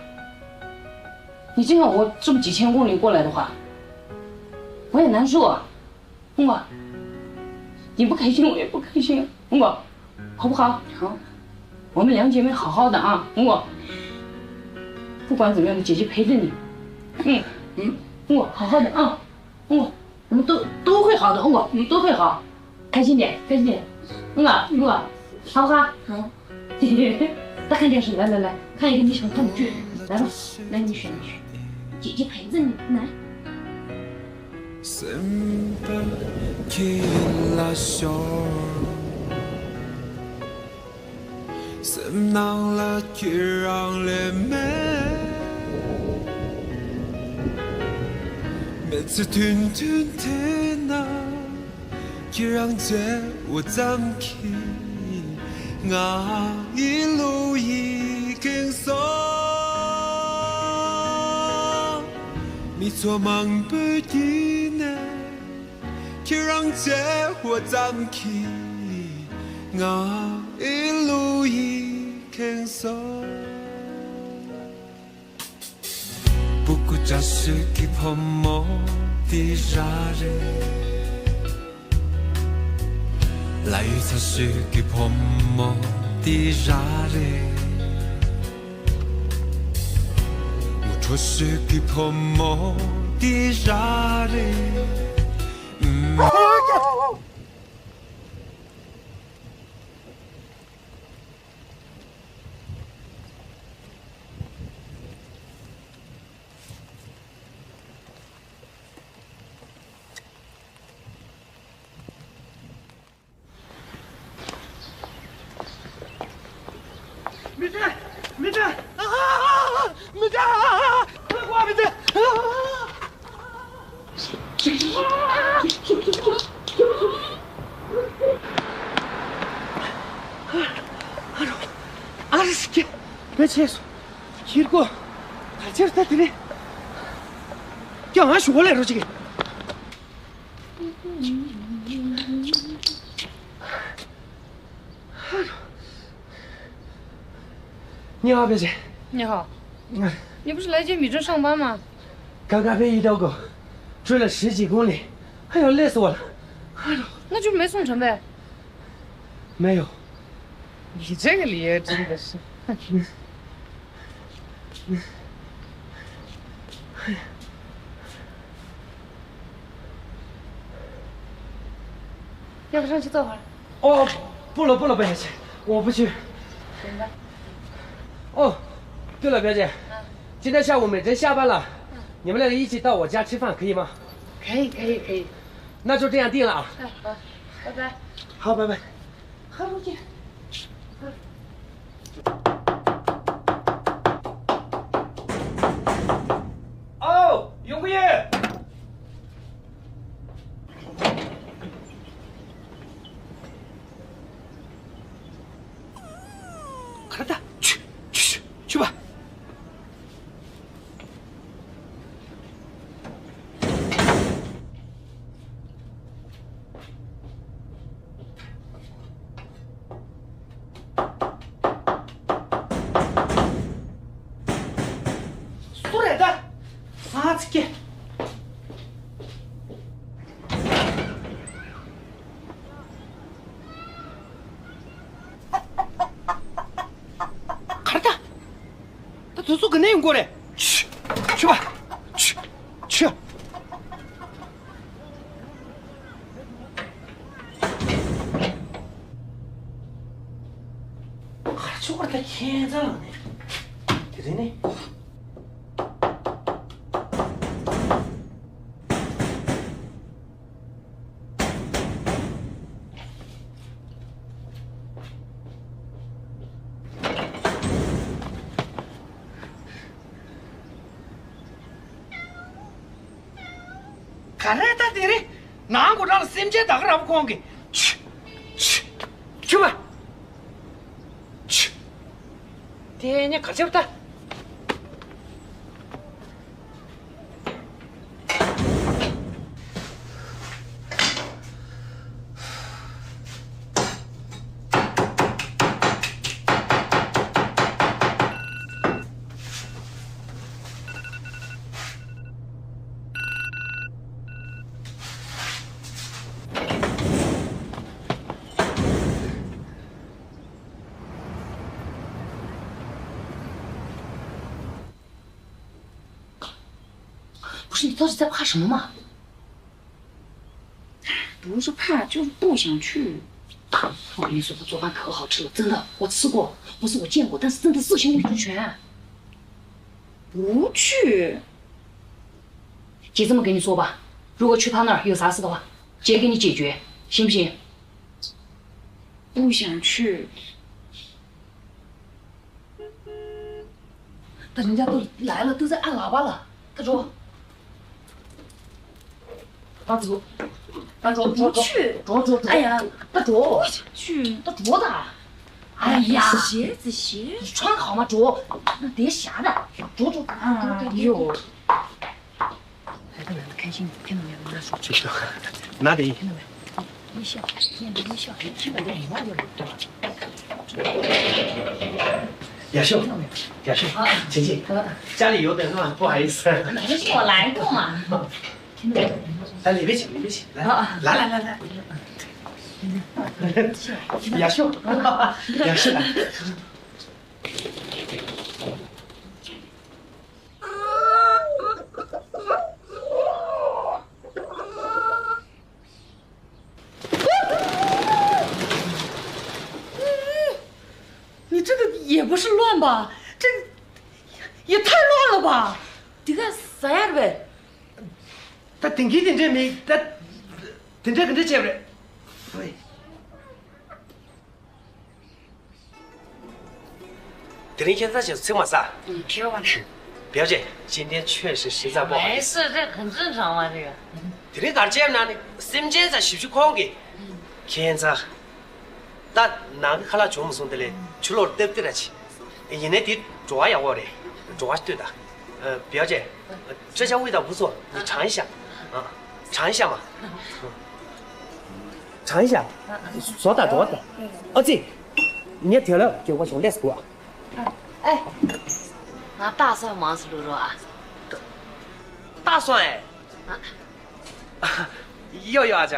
你这样我这么几千公里过来的话，我也难受啊。 红果，你不开心我也不开心，红果，好不好？好。我们两姐妹好好的啊，红果。不管怎么样，姐姐陪着你。嗯嗯，红果，好好的啊，红果，我们都都会好的，红果，我们都会好。开心点，开心点，红果，红果，好不好？好。 他看电视，来来来，看一个你想看的剧，来吧，来你选你选，姐姐陪着你，来。སེམས་པ་ཁྱེད་ལ་ཤོར། སེམས་ནང་ལ་ཁྱེད་རང་ལས་མེད། མི་ཚེ་ཐུང་ཐུང་དེ་ན། ཁྱེད་རང་བརྗེད་པ་ཙམ་གྱིས་ང་ཡི་བློ་ཡིས་ཁེངས་སོང་། མི་ཚོགས་མང་པོའི་དཀྱིལ་ནས་ཁྱེད་རང་བརྗེད་པ་ཙམ་གྱིས་ང་ཡི་བློ་ཡིས་ཁེངས་སོང་། སྤུ་གུ་བཀྲ་ཤིས་ཀྱི་བུ་མོ་དེ་རང་རེད། ལྷ་ཡུལ་ཚ་ཤོས་ཀྱི་བུ་མོ་དེ་རང་རེད། ངུ་ བུ་སུ་གི་ཕོ་མོ་དེ་ར་རེད། མི་ཚེ། མི་ཚེ། མི་ཚེ། མི་ཚེ། ཨ་རོ། ཨ་རོ་སི་ཀེ། མེ་ཆེ་སོ། ཁྱིར་གོ། ག་ཚེར་ད་དེ་ནི། ཀྱང་ང་ཞུ་གོ་ལེ་རོ་ཅིག你好，表姐。你好。你不是来接米珍上班吗？刚刚被遇到狗，追了十几公里，哎呦，累死我了。哎呦，那就没送成呗。没有。你这个理由真的是。要不上去坐会儿？哦，不了不了，表姐，我不去。真的？哦，对了，表姐，今天下午美珍下班了，你们两个一起到我家吃饭，可以吗？可以可以可以。那就这样定了啊。哎，好，拜拜。好，拜拜。好，再见。哦，永贵。快点，去去去去吧。 སུ་རེད་ད། ཨ་ཙི་ཀྱེ། གར་ད། ད་དུས་ཚོད་ག་ནས་ཡོང་གི་རེད། ཆུ། ཆུ་བ། ཆུ། ཆུ། གར་ཆོག་གར་ད་ཁྱེད་ཚང་ནས། དེ་རིང་ནི། ག་རེ་ད་དེ་རེད། ནང་སྒོ་རང་ལ་སེམས་ཅན་ད་ག་ར་བ་ཁོང་གི། ཆུ། ཆུ། ཆུ་བ། ཆུ། དེ་ནས་ག་ཚོད་ད།不是，你到底在怕什么嘛？不是怕，就是不想去。我跟你说，他做饭可好吃了，真的，我吃过，不是我见过，但是真的色情物质全。不去。姐这么跟你说吧，如果去他那儿有啥事的话，姐给你解决，行不行？不想去。 他人家都来了，都在按喇叭了。他说，他走，他说，不去。走走走，哎呀，他走，去，他走的。哎呀，鞋子鞋，你穿好吗？走，那得下的，走走。哎呦。 孩子们开心，听到没有？妈说。拿给你。听到没？你笑，面对你笑，你基本都礼貌就有，对吧？亚秀，亚秀，请进。家里有点乱，不好意思。你是我来过嘛？听到没有？来，里面请，里面请，来，来来来来。亚秀，亚秀来。也不是乱吧？这也太乱了吧？这个啥样呗？ད་དེང་གི་དེ་འདྲས་མེད་ད། དེ་འདྲས་ག་འདྲས་བྱས་པ་རེད། དེ་རིང་ཁྱེད་ཚང་ཞིག་ཚིག་མ་ཟ། ཁྱེད་བ་ན།表姐，今天确实实在不好意思。没事，这很正常嘛，这个。དེ་རིང་གར་བྱས་ན་ནི་སེམས་ཅན་ཚ་ཞིབ་ཞིབ་ཁོང་གིས། ཁྱེད་ཚང་། ད་ནང་གི་ཁ་ལག་བྱུང་མ་སོང་དེ་ལས་ཆུ་ལོག་ཏེབ་ཏེ་ར་ཆི། ཡིན་ནའི་དེ་བྲོ་བ་ཡག་པོ་རེད། བྲོ་བ་ལྟོས་ད། 表姐，这家味道不错，你尝一下。尝一下嘛。尝一下。ཟོ་ད་བྲོ་བ་ད། ཨ་ཙི། ངས་དེ་ལ་སྐྱེ་བ་བྱུང་ལས་སུ་འདུག་ཨ། ཨེ། ང་ཏག་ས་མང་སུ་ལུ་རོ་ཨ། ཏག་སོང་ཨེ། ཡོ་ཡོ་ཨ་ཅག་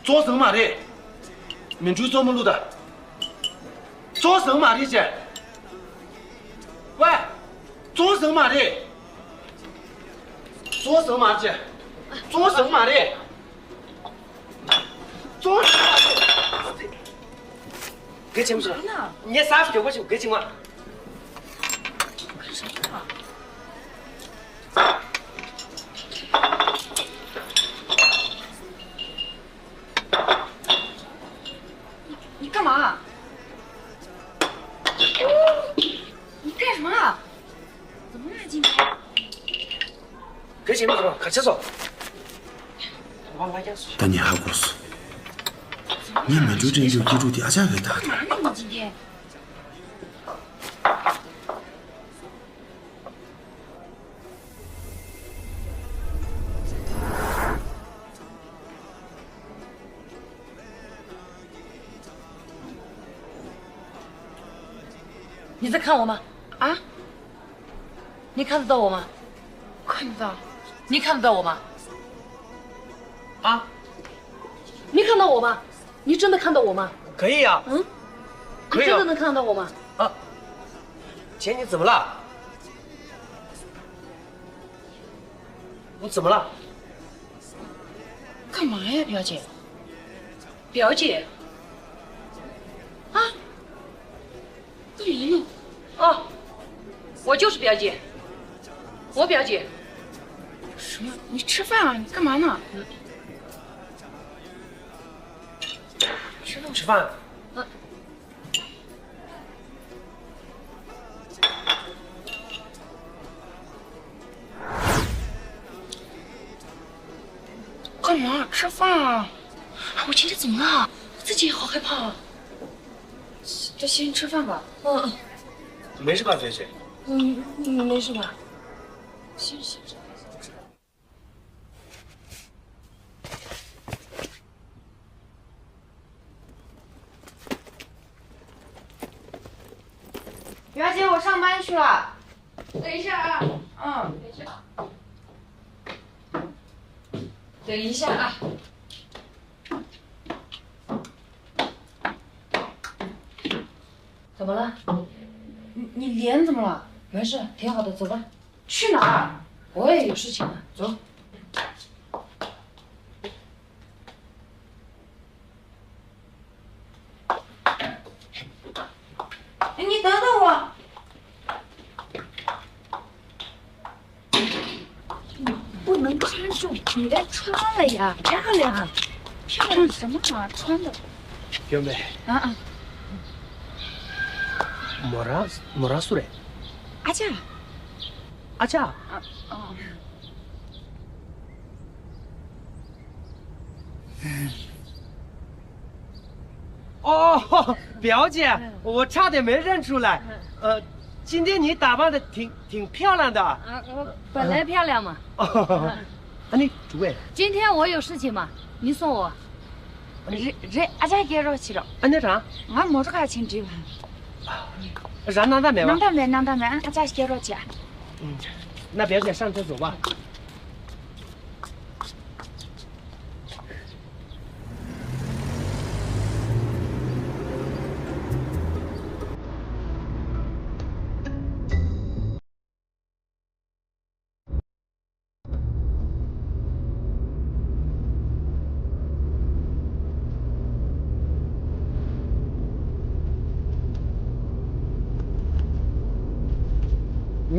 ཙོ་ཟང་མ་རེད། མི་འགྲུལ་ཙོ་མོ་ལུ་ད། ཙོ་ཟང་མ་རེད་ཅེ། ཝེ། ཙོ་ཟང་མ་རེད། ཙོ་ཟང་མ་རེད་ཅེ། ཙོ་ཟང་མ་རེད། ཙོ་ཟང་མ་རེད། ག་ཅི་མ་ཤོད། ངས་ས་ཞོག་པ་ཞིག་ག་ཅི་མ། 你干嘛？你干什么？怎么了今天？ག་ཅི་མ་ཁ་ཆེ་སོ། ད་ནི་ཧ་གོ་སོང་། ངས་མེ་འབྲུག་སྤྲད་རྒྱུ་སྐྱིད་སྡུག་དེ་ཨ་ཅག་གིས་ད་དུང་། 干嘛呢你今天？ 你在看我吗？啊？你看得到我吗？看得到。你看得到我吗？啊？你看到我吗？你真的看到我吗？可以啊。嗯？可以啊。你真的能看到我吗？啊？姐，你怎么了？我怎么了？干嘛呀，表姐？表姐？啊？ 干嘛呢？哦，我就是表姐，我表姐。什么？你吃饭啊？你干嘛呢？吃饭。吃饭。嗯。干嘛？吃饭啊！哎，我今天怎么了？我自己也好害怕啊。 就先吃饭吧。嗯，没事吧，菲菲？嗯，没事吧？先吃。表姐，我上班去了。等一下啊。嗯，等一下。等一下啊。 怎么了？你你脸怎么了？没事，挺好的，走吧。去哪儿？我也有事情啊，走。哎，你等等我。 不能穿这种，你该穿了呀，漂亮。漂亮什么啊？穿的。表妹。啊啊。 མོ་རང་མོ་རང་སུ་རེད། ཨ་ཅག་ཨ་ཅག་ཨ། ཨ། 哦，表姐，我差点没认出来。呃，今天你打扮的挺挺漂亮的。啊，我本来漂亮嘛。哦，啊，你主委。今天我有事情嘛，你送我。རེད་རེད། ཨ་ཅག་སྐྱེལ་རོགས་བྱེད་རོགས། ཨ་ནི་རང་། ང་མོ་ཊ་ཁ་ཕྱིན་འགྲིག་བ། རང་སྣང་དག་མེད་པ། སྣང་དག་མེད། སྣང་དག་མེད། ཨ་ཅག་སྐྱེལ་རོགས་བྱེད། ཨ། 那表姐上车走吧。 ཨ་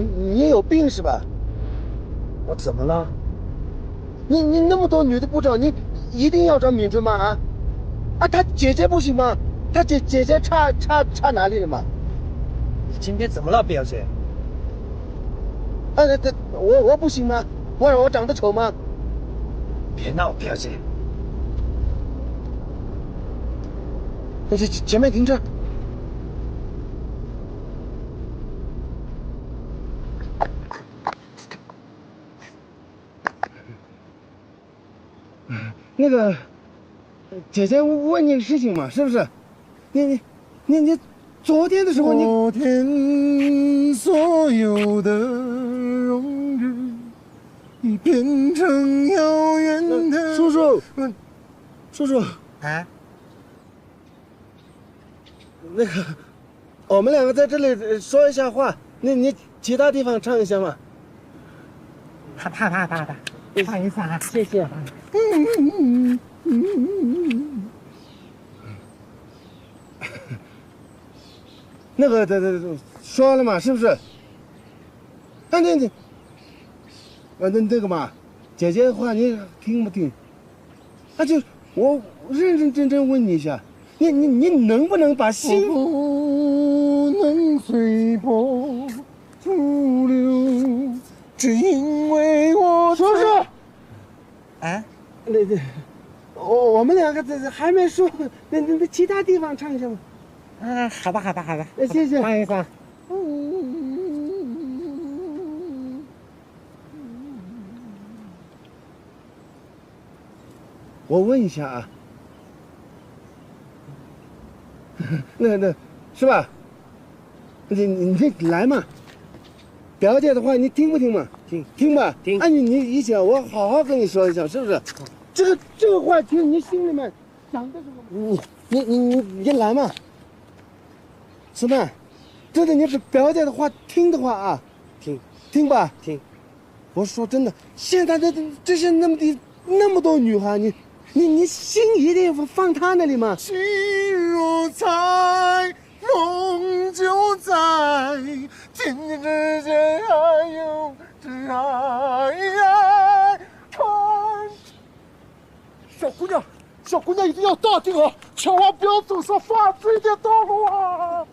你有病是吧？我怎么了？你你那么多女的部长，你一定要找闵春吗？啊？啊，她姐姐不行吗？她姐姐姐差差差哪里了吗？你今天怎么了，表姐？啊，这这我我不行吗？我我长得丑吗？别闹，表姐。那这前面停车。那个，姐姐问你个事情嘛，是不是？你你你你昨天的时候你昨天所有的荣誉变成遥远的叔叔，叔叔，哎，那个，我们两个在这里说一下话，你你其他地方唱一下嘛。啪啪啪啪啪，不好意思啊，谢谢。那个，这这说了嘛，是不是？啊，那那，啊，那那个嘛，姐姐的话你听不听？啊，就我认认真真问你一下，你你你能不能把心？不能随波逐流，只因为我叔叔，哎，那那，我我们两个这这还没说，那那那其他地方唱一下吧。啊，好吧，好吧，好吧，谢谢，欢迎啊。我问一下啊，那那是吧？你你你来嘛，表姐的话你听不听嘛？听听吧。听。哎，你你一讲，我好好跟你说一下，是不是？这个这个话听，你心里面想的是什么？你你你你你来嘛，是吧？真的，你是表姐的话听的话啊，听听吧。听。我说真的，现在这这些那么的那么多女孩，你你你心一定放她那里吗？心若在，梦就在，天地之间还有这爱。小姑娘，小姑娘一定要淡定啊，千万不要走上犯罪的道路啊！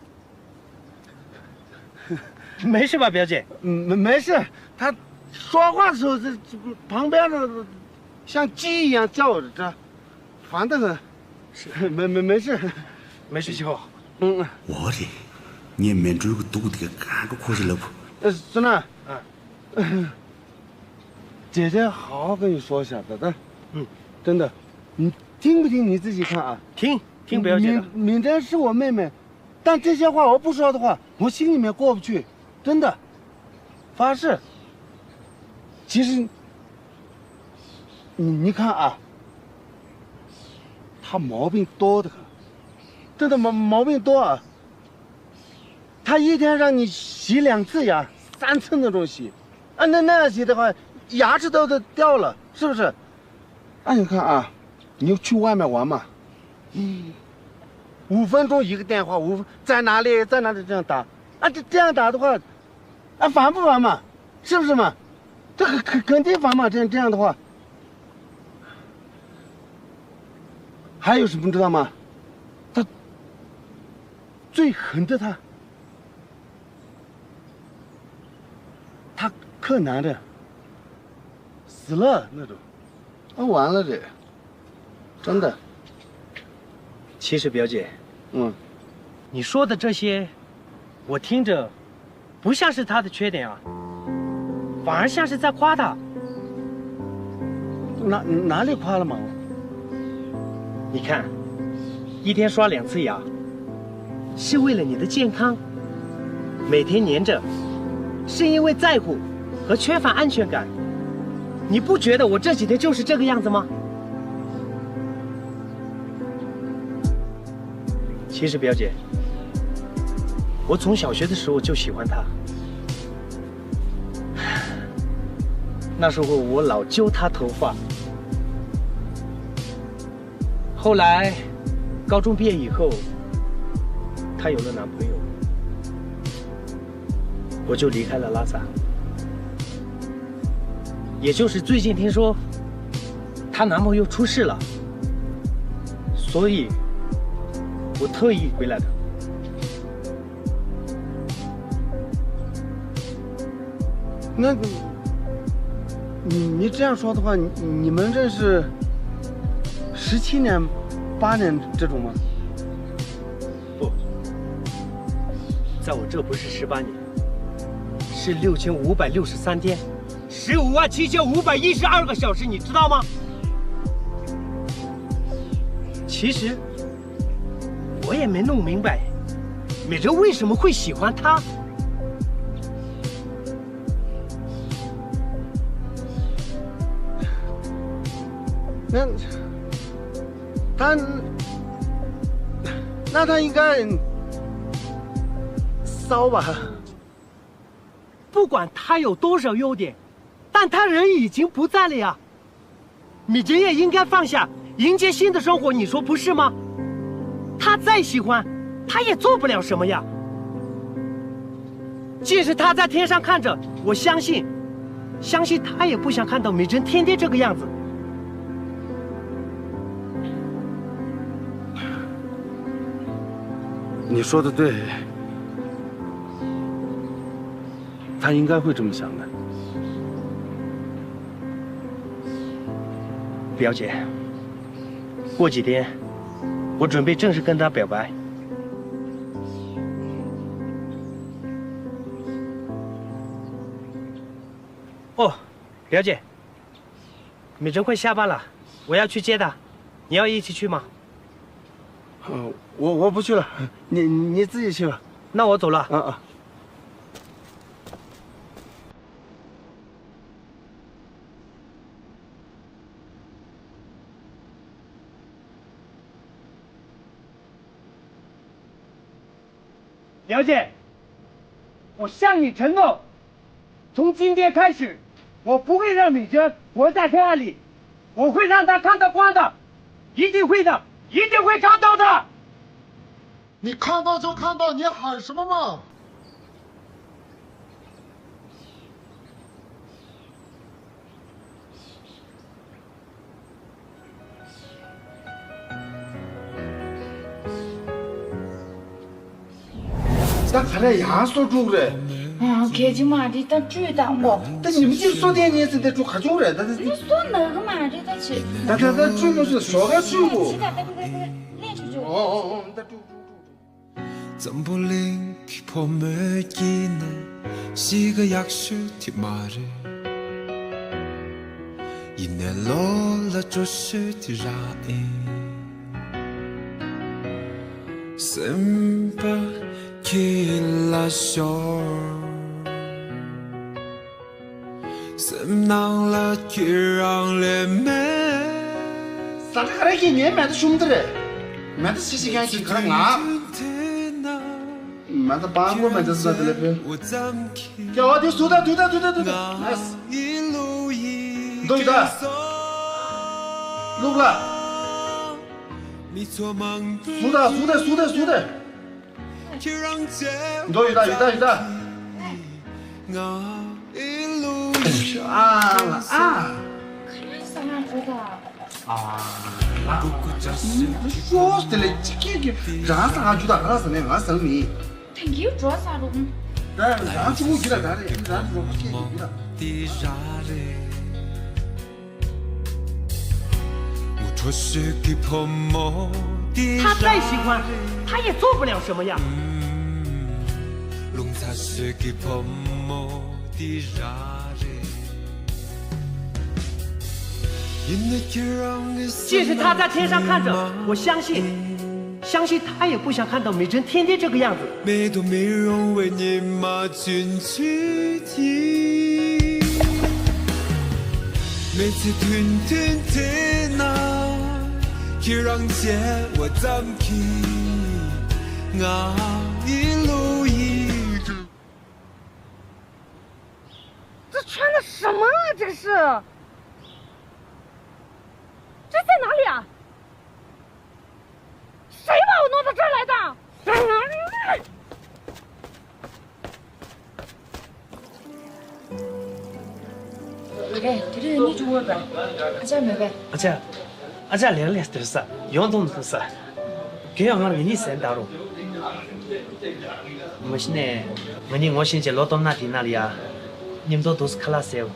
没事吧，表姐？没没事，她说话的时候，这这旁边的像鸡一样叫着，这烦得很。没没没事，没事就好。嗯。 འོ་རེད། ངས་མེ་འགྲོས་ཀྱི་སྡུག་དེ་ག་གང་འགྲོ་ཁོ་ཞིག་ལབ། ཨ། བསོད་ནམས། ཨ། 姐姐好好跟你说一下的，嗯，真的，你听不听你自己看啊？听，听表姐的。明明天是我妹妹，但这些话我不说的话，我心里面过不去，真的，发誓。其实，你你看啊，她毛病多得很，真的毛毛病多啊。 他一天让你洗两次牙，三次那种洗，啊，那那样洗的话，牙齿都都掉了，是不是？啊，你看啊，你就去外面玩嘛，五分钟一个电话，五分在哪里在哪里这样打，啊，这这样打的话，啊，烦不烦嘛？是不是嘛？这肯肯肯定烦嘛，这样这样的话。还有什么知道吗？他 最恨的他，他可难的，死了那种，啊，完了这，真的。其实表姐，嗯，你说的这些，我听着 不像是他的缺点啊，反而像是在夸他。哪哪里夸了嘛？你看，一天刷两次牙，是为了你的健康，每天黏着，是因为在乎和缺乏安全感。你不觉得我这几天就是这个样子吗？其实表姐， 我从小学的时候就喜欢她，那时候我老揪她头发。后来，高中毕业以后，她有了男朋友。我就离开了拉萨。也就是最近听说她男朋友出事了，所以我特意回来的。那你你这样说的话，你你们认识十七年、八年这种吗？不，在我这不是十八年，是六千五百六十三天，十五万七千五百一十二个小时，你知道吗？其实我也没弄明白，美珍为什么会喜欢他。那他，那他应该骚吧？不管他有多少优点，但他人已经不在了呀。米珍也应该放下，迎接新的生活，你说不是吗？他再喜欢，他也做不了什么呀。即使他在天上看着，我相信，相信他也不想看到米珍天天这个样子。你说的对，他应该会这么想的。表姐，过几天我准备正式跟他表白。哦，表姐，米珍快下班了，我要去接她，你要一起去吗？呃，我我不去了，你你自己去吧。那我走了。啊啊。表姐，我向你承诺，从今天开始，我不会让米珍活在黑暗里，我会让她看到光的，一定会的，一定会看到的。你看到就看到，你喊什么嘛？ད་ག་རེ་ཡང་སོ་དཀྲུག་རེད། ཨ། གལ་ཆེ་མ་རེད། ད་བཀྲུས་དང་པོ། ད་ཉིན་གཅིག་སོ་བསྟན་ཉིན་ཟིན་ཏེ་དཀྲུག་ག་བྱུང་རེད། ད་ད་ནི་སོ་ན་གི་མ་རེད། ད་ཆེ། ད་ད་ད་བཀྲུས་མ་སོ་ཞོགས་ཀ་བཀྲུས་གོ། ད་ད་ད་ད་ད་ལེན་ཆུ་ཆུ། ཨོ་ཨོ་ཨོ། ད་དཀྲུག་དཀྲུག་དཀྲུག་དཀྲུག། འཛམ་བུ་གླིང་གི་བུ་མོའི་དཀྱིལ་ནས་གཤིས་ཀ་ཡག་ཤོས་དེ་མ་རེད། ཡིན་ནའི་བློ་ལ་སྤྲོ་ཤོས་དེ་རང་ཡིན། སེམས་པ་ཁྱེད་ལ་ཤོར། སེམས་ནང་ལ་ཁྱེད་རང་ལས་མེད། ཟ་ཁ་རེ་ཁྱེད་ངའི་མེ་ཏོ་ཤུམ་དེ་རེད། མེ་ཏོ་ཤི་ཤི་མཁན་གྱི་ཁ་ར་ང་། མེ་ཏོ་སྤང་གོ་མེ་ཏོ་ཟ་དེ་ལས་ཕེ། ཀྱ་བ་དེ་སུ་ད་དུ་ད་དུ་ད་དུ་ད། ལས། འདུག་ད། ལུག་ལ། སུ་ད་སུ་ད་སུ་ད་སུ་ད། འགྲོ་ཡོད་ད་ཡོད་ད་ཡོད་ད། ཨ་ཨ། ཁ་ལག་ཟ་ན་འགྲོ་ད། ཨ་ལ། ཤོག་དེ་ལས་ཅི་ཁྱེད་ཀྱི་རང་ས་ང་རྒྱུ་ད་ག་ལ་ཟ་ནས་ང་ཟ་མི། དེང་གི་འགྲོ་ས་རུ། ད་རང་ཆུང་ངུ་གྱི་ད་ད་རེད་རང་རོགས་པ་ཁྱེད་ཀྱི་ད། 他再喜欢，他也做不了什么呀。即使他在天上看着，我相信，相信他也不想看到美珍天天这个样子。 这穿的什么啊？这个是？这在哪里啊？谁把我弄到这儿来的？ ཨ་ཅག་མེད་པས། ཨ་ཅག་ཨ་ཅག་ལེགས་ལེགས་སྡོད་ས། ཡོང་དུས་སྡོད་ས། རྒན་ཡང་སྔར་ངེད་གཉིས་ཟན་བཏང་རོགས། མ་གཞི་ནས་ང་གཉིས་ངོ་ཤེས་བྱས་ལོ་སྟོང་ན་དེ་ན་ལ་ཡ། མཉམ་དུ་འདུག་ཁ་ལག་ཟས།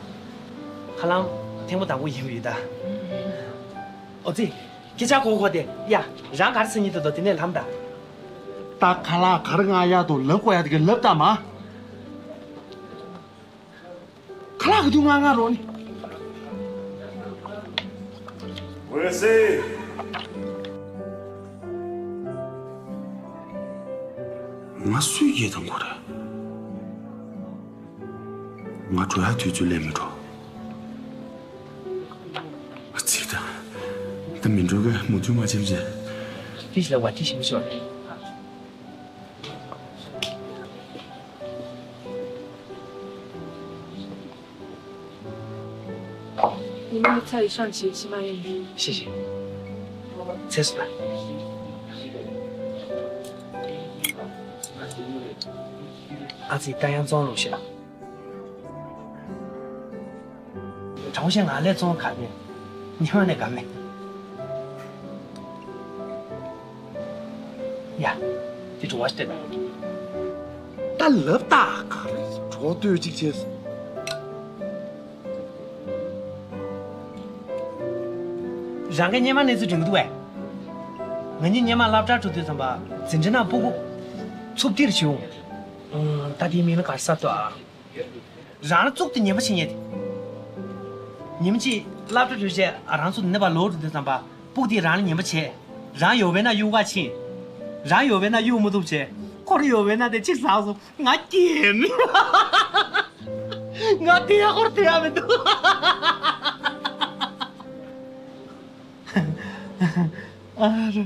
ཁ་ལག་ཐེངས་པོ་དང་པོ་ཡིན་པ་ཡོད་ད། ཨོ་ཙི། སྐད་ཆ་གོ་གོ་དེ་ཡ། རང་ག་རེ་ཟེར་སྙིང་འདོད་དོ་དེ་ནས་ལྷམ་ད། ད་ཁ་ལག་ག་རེ་མངགས་ཡག་འདུག་ལབ་དགོས་ཡག་དེ་ག་ལབ་ད་མ། ཁ་ལག་གི་དུས་ང་ང་རོ་ནི། འོད་ཟེར། ང་སུས་སྐད་བཏང་དགོས་རེད། ང་འགྲོ་ཡག་དུས་ཚོད་སླེབས་མི་འགྲོ། ཚིག་དང་། ད་མི་འགྲོ་གི་མུ་མཐུད་མ་ཕྱིན་བྱས། ཏི་ཞིག་ལ་བ་ཏི་ཞིག་མི་ཤོར། 你们的菜已上齐，请慢用。谢谢。菜是吧？阿姊，大洋装入去了。朝鲜俺来装卡面，你们那个没？呀，这是我的。ད་ལབ་ད་ག་རེ་གྲོགས་ལྟོས་གཅིག་བྱས། རང་གི་སྔོན་མ་གནས་ཚུལ་དྲན་གི་འདུག་བས། ང་གཉིས་སྔོན་མ་སློབ་གྲྭ་འགྲོ་དུས་ཙམ་པ་འཛིན་གྲྭ་ནང་སྤུ་གུ་འཚུབ་ཏིར་བྱུང་། ད་དེའི་མིང་ལ་ག་རེ་ཟེར་དོ། རང་ལ་བཙུགས་ཏེ་ཉན་པ་བྱེད་ཉན་ཏེ། ཉིན་གཅིག་སློབ་གྲྭ་གྲོལ་རྗེས་རང་ཚོ་འདི་ནས་ཕར་ལོག་འགྲོ་དུས་ཙམ་པ་སྤུ་གུ་དེས་རང་ལ་ཉན་པ་བྱས། རང་ཡོད་པས་ན་གཡུག་པ་ཕྱིན། རང་ཡོད་པས་ན་གཡུག་མི་ཐུབ་བྱས། ཁོ་རང་ཡོད་པས་ན་དེ་གཅིག་ཟག་སོང་། ང་སྐྱེས་མེད། ང་དེ་ཡག་པོར་དེ་ཡག་མི་འདུག་ཨ་རོ།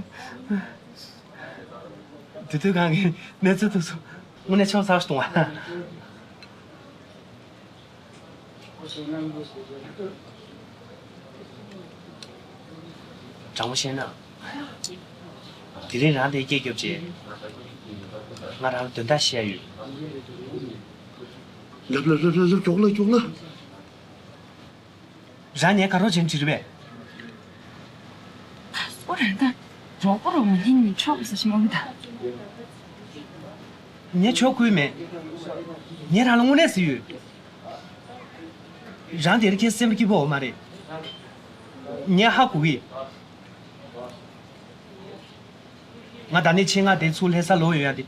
དེ་དུས་གང་གི་གནས་ཚུལ་དུས་སུ་དངོས་གནས་ཆང་ཚར་གཏོང་བ། དྲང་པོ་བཤད་ན། དེ་རིང་རང་དེ་སྐད་སྐྱོབ་བྱས། ང་རང་ལ་དོན་དག་བཤད་ཡོད། ལབ་ལབ་ལབ་ལབ་ལབ་མགྱོགས་ལ་མགྱོགས་ལ། རང་ངའི་དགའ་རོགས་བྱེད་འདྲི་རེད་པས། ཨོ་རང་ད། རོགས་པ་རོགས་མི་ཧིན་ནི་ཆོག་པ་ཟ་ཞིམ་ཨོ་ད། ངས་ཆོག་ཁུལ་མེད། ངས་རང་ལ་དངོས་གནས་ཟེར་ཡོད། རང་དེ་རིང་ཁྱེད་སེམས་སྐྱིད་པོ་འོ་མ་རེད། ངས་ཧ་གོ་གི། ང་ད་ནས་ཆེད་མངགས་དེ་ཚུར་ལྷ་ས་ལོག་ཡོང་ཡ་དེ།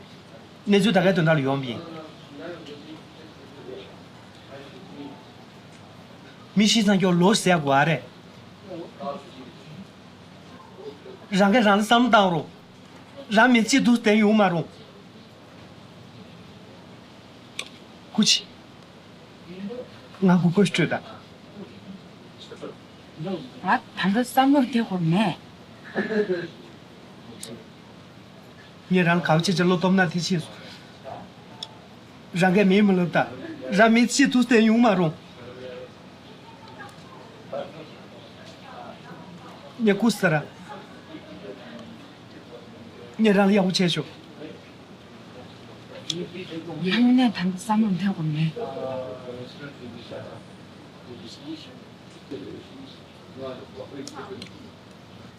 གནས་ཚུལ་ད་གའི་དོན་དག་ལ་ཡོང་བ་ཡིན། མི་ཤི་ཙང་སྐྱོ་ལོ་ཟེར་དགོས་ཨ་རེད། རང་གིས་རང་ལ་བསམ་བློ་བཏང་རོགས། རང་མི་ཚེ་འདུག་བསྡད་ཡོང་མ་རུང་། སྐུ་མཁྱེན། ང་མགོ་སྐོར་སྤྲོད་དང་། ང་ད་ལྟ་བསམ་བློ་དེ་སྐོར་མེད། ངས་རང་ག་བ་ཆེ་ཆེ་བློ་སྟོབས་ན་དེ་ཤེས་སོང་། རང་གིས་མིན་མི་ལབ་ད། རང་མི་ཤི་དུས་དེ་ཡོང་མ་རུང་། ངས་སྐུ་ཟེར་ར། ངས་རང་ལ་ཡག་པོ་བྱས་ཤོག་ངས་དངོས་གནས་ད་ལྟ་བསམ་བློ་འདི་སྐོར་མེད།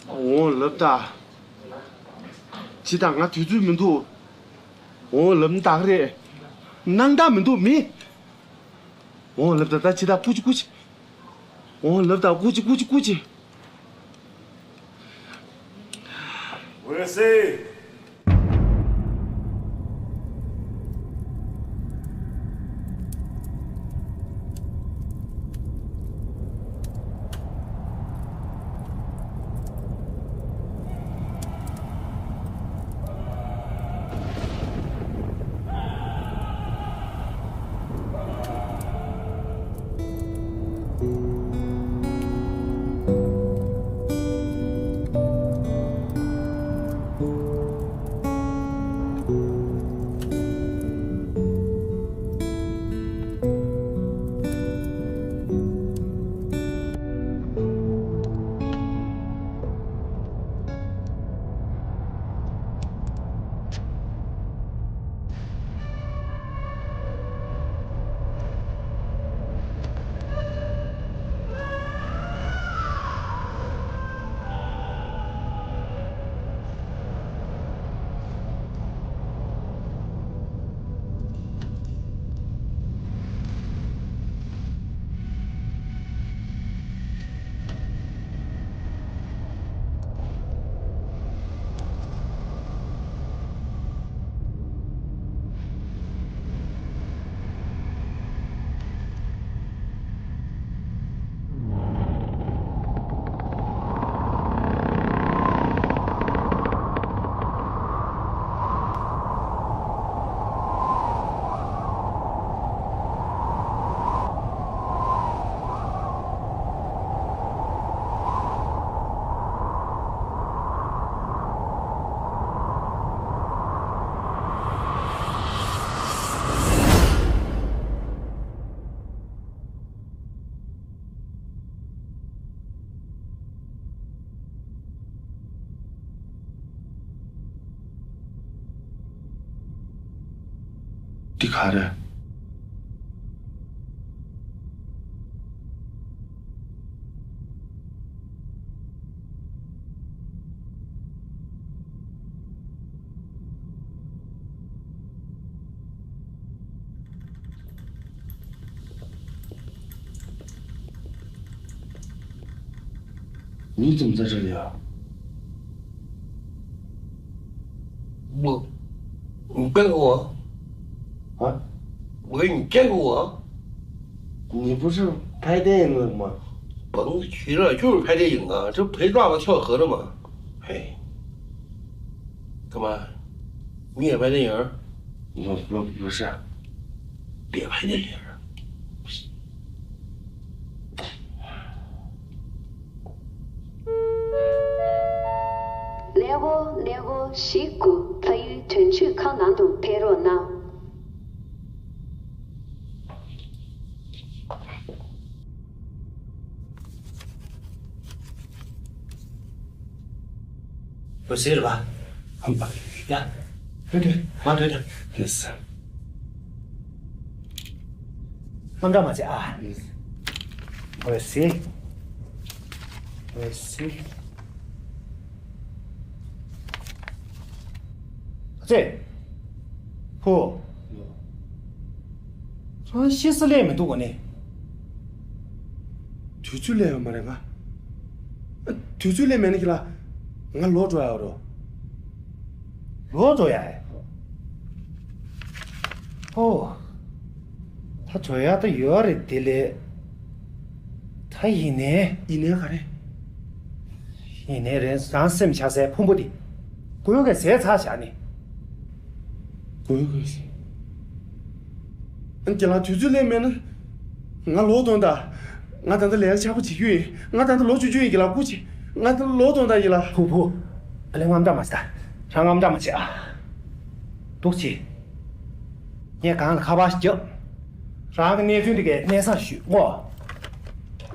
འོང་ལབ་ད། ཇི་ལྟར་ང་དུས་ཚོད་མི་འདུག་འོང་ལབ་ན་ད་ག་རེད། སྣང་དག་མི་འདུག་མི། འོང་ལབ་ད་ད་ཇི་ལྟར་སྐུ་མཁྱེན་སྐུ་མཁྱེན། འོང་ལབ་ད་སྐུ་མཁྱེན་སྐུ་མཁྱེན་སྐུ་མཁྱེན། འོད་ཟེར། ག་རེ།你怎么在这里啊？我，你背我？啊？我给你背过啊？你不是拍电影的吗？甭提了，就是拍电影啊，这陪爸爸跳河了吗？嘿，干嘛？你也拍电影？我我不是。别拍电影。 ཀླད་ཀོར་ཀླད་ཀོར་བཞི་དགུ་ཕ་ཡུལ་དོན་གཅོད་ཁང་ནང་དུ་ཕེབས་རོགས་གནང་། འོད་ཟེར་རེད་པ། ཧམ་པ། ཡ། སྡོད་སྡོད། མ་སྡོད་དང་། ལགས་སོ། དངངས་སྐྲག་མ་བྱེད་ཨ། འོད་ཟེར། འོད་ཟེར། ཨ་ཙི། ཕུ། ཁྱོད་ཤི་སོང་སླེབས་མི་འདུག་གོ་ནི། དུས་ཚོད་སླེབས་ཡོད་མ་རེད་ང་། དུས་ཚོད་སླེབས་མེད་ན་ཁྱེད་ལ། ང་ལོག་འགྲོ་ཡག་རོ། ལོག་འགྲོ་ཡག་ཨོ། ད་འགྲོ་ཡག་ད་ཡོད་རེད་དེ་ལས། ད་ཡིན་ནའི། ཡིན་ནའི་ག་རེ། ཡིན་ནའི་རེད་རང་སེམས་ཆགས་སའི་ཕུང་པོ་འདི། གོས་གས་བཟས་ཚར་བཞག་ནི། གོས་གས་བཟས། ཨ་ཁྱེད་ལ་དུས་ཚོད་སླེབས་མེད་ན། ང་ལོག་གཏོང་དང་། ང་ད་ལྟ་ལས་ཀ་ཆགས་པོ་བྱེད་རྒྱུ་ཡིན། ང་ད་ལྟ་ལོག་བཅུག་རྒྱུ་ཡིན་ཁྱེད་ལ་སྐུ་མཁྱེན། ང་ད་ལོག་གཏོང་དང་ཁྱེད་ལ། ཕུ་ཕུ། ཨ་ལས་དངངས་སྐྲག་མ་བྱེད་ད། རང་དངངས་སྐྲག་མ་བྱེད་ཨ། འདུག་སེ། ངས་གང་ལ་ཁ་པར་ཞིག་རྒྱབ། རང་གི་གནས་ཚུལ་འདི་གའི་གནས་ཚང་ཞུས་ངོ་།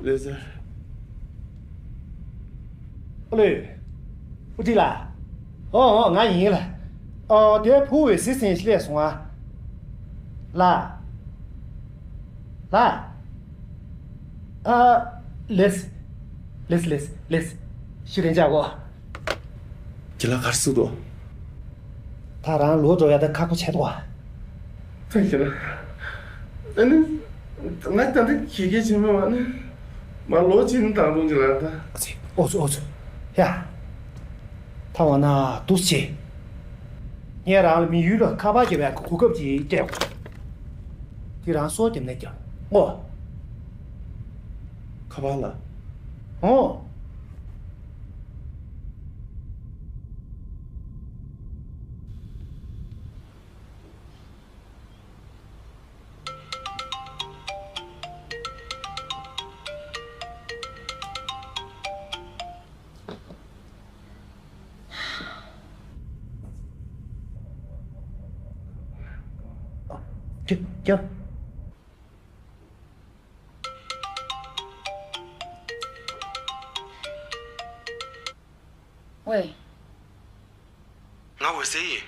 ལགས་སོ། ཨ་ལོས། ཨུ་ཏི་ལ། ཨོ་ཨོ་ང་ཡིན་ལ། ཨོ་དེ་ཕུ་འོད་ཟེར་ཟེར་སླེབས་སོང་ཨ། ལ། ལ། ཨ། ལེས། ལེས་ལེས་ལེས། ཤུ་རན་ཅག་གོ། ཁྱེད་ལ་ག་རེ་ཟེར་འདུག་ད་རང་ལོག་འགྲོ་ཡ་ད་ཁག་པོ་ཆགས་འདུག་ཨ། ད་ཁྱེད་ལ། ཨ་ནི། ང་ད་ལྟ་གི་གེ་བྱེད་མི་བ་ནི། མ་ལོག་ཅིག་ནི་དང་རུང་གི་ལ་ད། ཨོ་ཙི་ཨོ་ཙི་ཨོ་ཙི། ཡ། ད་འོ་ན་འདུག་སེ། ངས་རང་ལ་མི་ཡུལ་ལ་ཁ་པར་རྒྱབ་ཡ་གི་གོ་སྐབས་ཅིག་སྤྲད། དེ་རང་སྲོག་རྒྱབ་ནས་རྒྱབ་ངོ་། ཁ་པར་ལ། ཨོ། ཅི་ཅི། ཝེ། ང་འོད་ཟེར་ཡིན།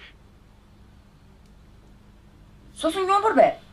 སོ་སོ་སྙོམས་པོར་བས།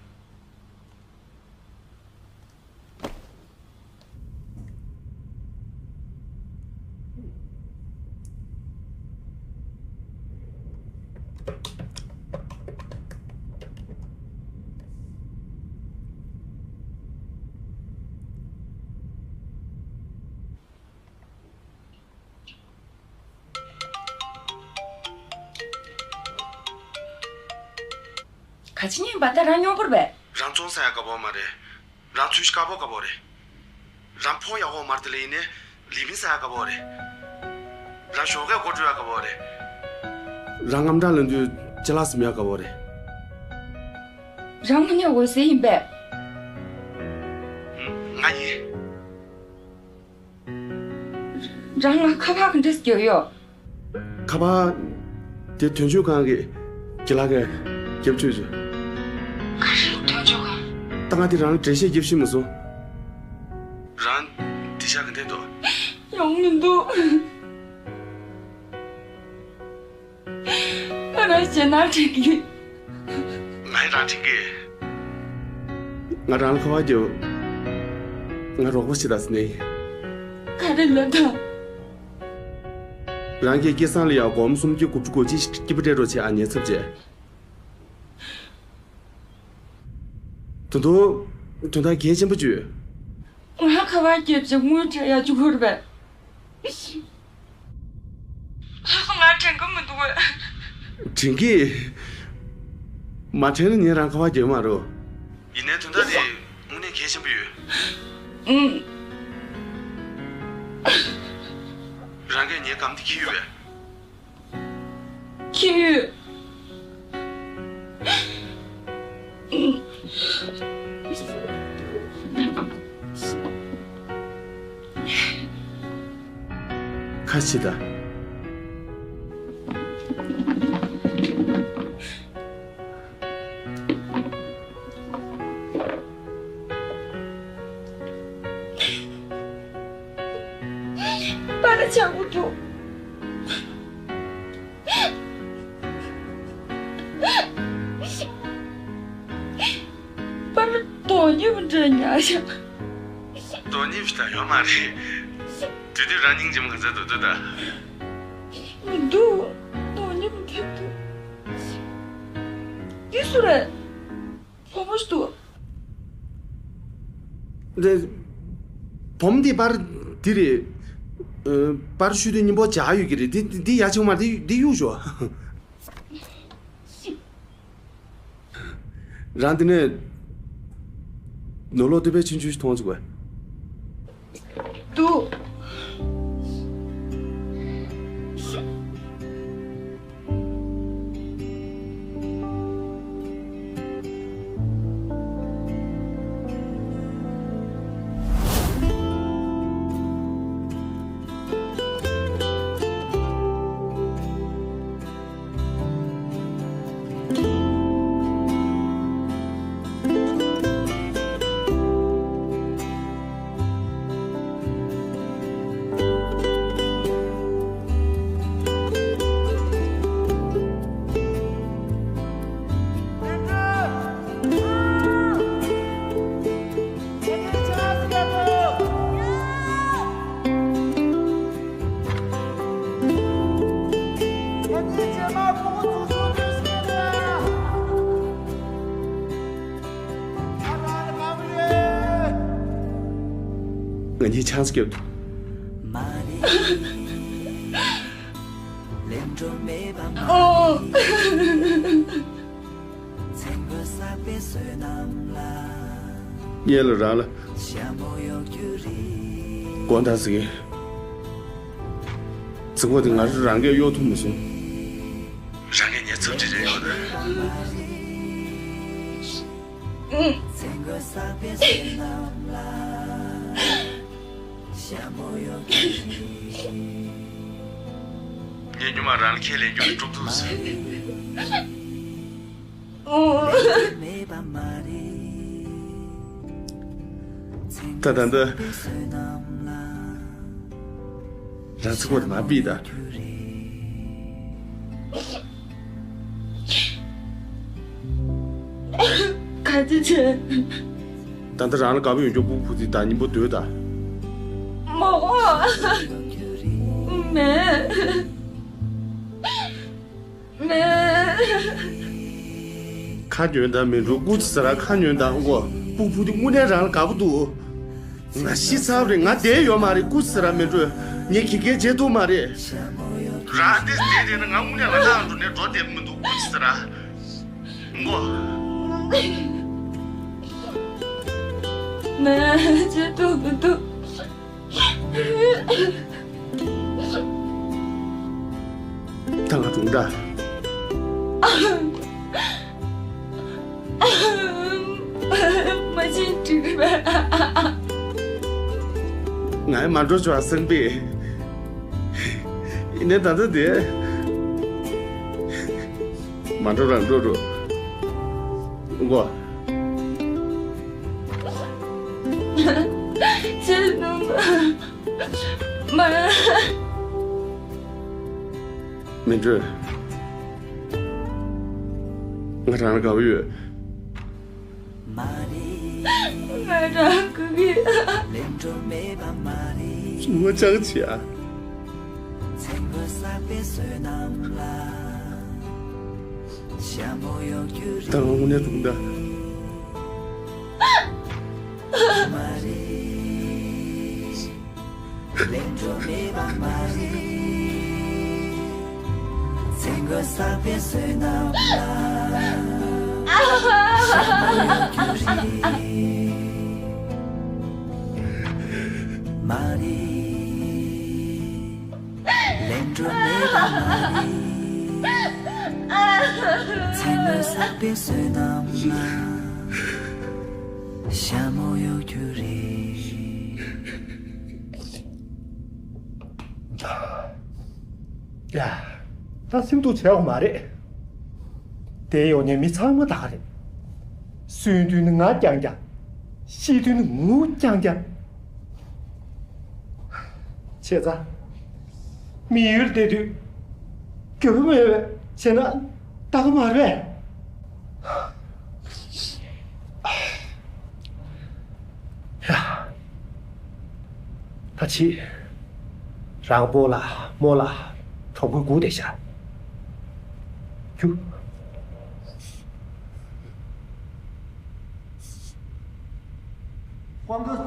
ག་ཅི་ཉན་པ་ད་རང་སྙོམས་པོར་བས། རང་བཙོང་ས་ཡ་དགའ་པོ་མ་རེད། རང་ཚུལ་ཤི་དཀར་པོ་དཀར་པོ་རེད། རང་ཕོ་ཡག་པོ་མར་དེ་ལས་ཡིན་ནས་ལི་མི་ས་ཡ་དཀར་པོ་རེད། རང་ཞོགས་ཀས་སྒོ་འགྲོ་ཡ་དཀར་པོ་རེད། རང་དངངས་སྐྲག་ལངས་དུས་ཅ་ལག་ཟིན་ཡ་དཀར་པོ་རེད། རང་དངོས་གནས་འོད་ཟེར་ཡིན་པས། ང་ཡིན། རང་ལ་ཁ་པར་ག་འདྲས་རྒྱག་ཡོད། ཁ་པར་དེ་དོན་གཅོད་ཁང་གི་རྒན་ལགས་ཀྱིས་རྒྱབ་བཅུག་བྱུང་། ག་རེ་དོན་གཅོད་ཁང་། ད་ང་དེ་རང་ལ་འགྲེལ་བཤད་རྒྱབ་ཤེས་མ་སོང་། རང་དེ་ཤག་གི་འདེད་དོ། ཡོང་མི་འདུག་ང་རང་ཞེད་སྣང་དྲན་གི། ང་ རང་དྲན་གི། ང་རང་ལ་ཁ་པར་རྒྱབ། ང་རོགས་པ་ཞིག་དང་ཟིན་ནས། ག་རེ་ལབ་དང་། རང་གི་སྐལ་བཟང་ལ་ཡང་སྒོར་མོ་སུམ་བརྒྱ་དགུ་བཅུ་གོ་གཅིག་སྐྱིད་པོ་སྤྲད་རོགས་བྱེད་ཨ། ཉེན་ཚབས་བྱས། ད་དུང་དོན་དག་གལ་ཆེན་པོ་བརྗོད། ང་ཁ་པར་བརྒྱབ་བྱས་དངུལ་སྤྲད་ཡག་བཅུག་དགོས་རེད་པས། ལགས་སོ། ང་དྲན་གི་མི་འདུག་གས། དྲན་གི། མ་དྲན་ན་ངས་རང་ཁ་པར་རྒྱག་གི་མ་རེད། ཡིན་ནའི་དོན་དག་དེ་དངོས་གནས་གལ་ཆེན་པོ་ཡོད། ཨང་། རང་གིས་ངའི་སྒམ་དེ་འཁྱེར་ཡོད་པས། འཁྱེར་ཡོད། ཁ་ཕྱེ་དང་། པར་ཆག་པོ་འདུག་པར་དོ་མཉམ་འདྲ་ཉག་ཤག་དོ་མཉམ་ཞིག་ད་ཡོད་མ་རེད། དེ་དུས་རང་སྙིང་རྗེ་མོ་ག་ཚོད་འདུག་འདུག་ད། མི་འདུག་དོ་མཉམ་དེ་འདུག་འདི་སུ་རེད། བུ་མོ་ཞིག་འདུག་འདི། བུ་མོ་འདི་པར་འདི་རེད། ཨ། པར་བཤུས་དུས་མཉམ་པོ་སྦྱར་ཡོད་ཀྱི་རེད། འདི་འདི་ཡག་ཆེན་པོ་མ་རེད། འདི་འདི་གཡུག་ཞོག་རང་འདི་ནས་ནོར་ལོག་སྟོད་པའི་ཆུང་ཆུང་ཞིག་མཐོང་བྱུང་བས། འདུག་ང་གཉིས་ཆང་ས་སྐྱོབ། ཨོ། གཉེན་ལ་རང་ལ་དགོངས་དག་ཟེར་གི། ཚིག་པ་དེ་ང་རང་གིས་གཡོལ་ཐུབ་མི་སོང་། རང་གིས་ངའི་ཚབ་ཅིག་བྱེད་ཡོང་ན། ངས་སྔོན་མ་རང་ལ་ཁས་ལེན་རྒྱུ་ལས་སྒྲུབ་ཐུབ་ཟེར། ད་ད་འདི། རང་ཚུགས་པ་དེ་མ་ཕིགས་དང་། ག་ཅི་བྱས། ད་ལྟ་རང་ལ་དགའ་པོ་ཡོད་འགྱོ། སྤུ་གུ་ཕུག་ཚིག་དང་སྙིང་པོ་སྡོད་དང་། མོ། མེད། མེད། ཁ་ཉོན་དང་མི་འགྲོ། སྐུ་ཚེ་ར་ཁ་ཉོན་དང་། ཨོ། སྤུ་གུ་ཕུག་དེ་དངོས་གནས་རང་ལ་དགའ་པོ་འདུག་ང་ཤི་ཚར་བ་རེད། ང་བསྡད་ཡོད་མ་རེད། སྐུ་ཚེ་ར་མི་འགྲོ། ངས་ཁྱི་སྐད་བརྗེད་ཐུབ་མ་རེད། རང་འདི་བསྡད་བསྡད་ན་ང་དངོས་གནས་ང་ནང་འགྲོ་ནས་འགྲོ་བསྡད་མི་འདུག་སྐུ་ཚེ་ར། ཨོ། ང་བརྗེད་ཐུབ་མི་འདུག་ད་ང་སྒྲུང་འདྲ། མ་བྱིན་འགྲིག་རེད་པས། ང་ཡང་མ་འགྲོ་ཆོག་ཨ་སེམས་པས། ཡིན་ནའི་ད་ལྟ་དེ། མ་འགྲོ་རང་འགྲོ་འགྲོ། ཨོ། ཁྱེད་ནུ་མ། མི་འགྲོ། ང་རང་ལ་དགའ་པོ་ཡོད། ང་རང་གི་གི། བཙུན་མ་ཅག་ཅིག་ཨ། ད་ང་དངོས་གནས་སྡུག་འདྲ། ཡ། ད་སེམས་སྡུག་བྱས་ཡོད་མ་རེད། བསྡད་ཡོད་མཁན་མི་ཚང་མ་ད་ག་རེད། གསོན་དུས་ནི་ང་རྐྱང་རྐྱང་། ཤི་དུས་ནི་ངུ་རྐྱང་རྐྱང་། བྱས་ཙང་། མི་ཡུལ་བསྡད་དུས། འགྱོད་པ་མེད་པས་བྱས་ན་ད་ག་མ་རེད། ཡ། ད་ཕྱིས། རང་སྤོ་ལགས་རྨོ་ལགས་གྲོགས་པོ་སྒུག་བསྡད་ཤག་རྒྱུགས། དབང་གི།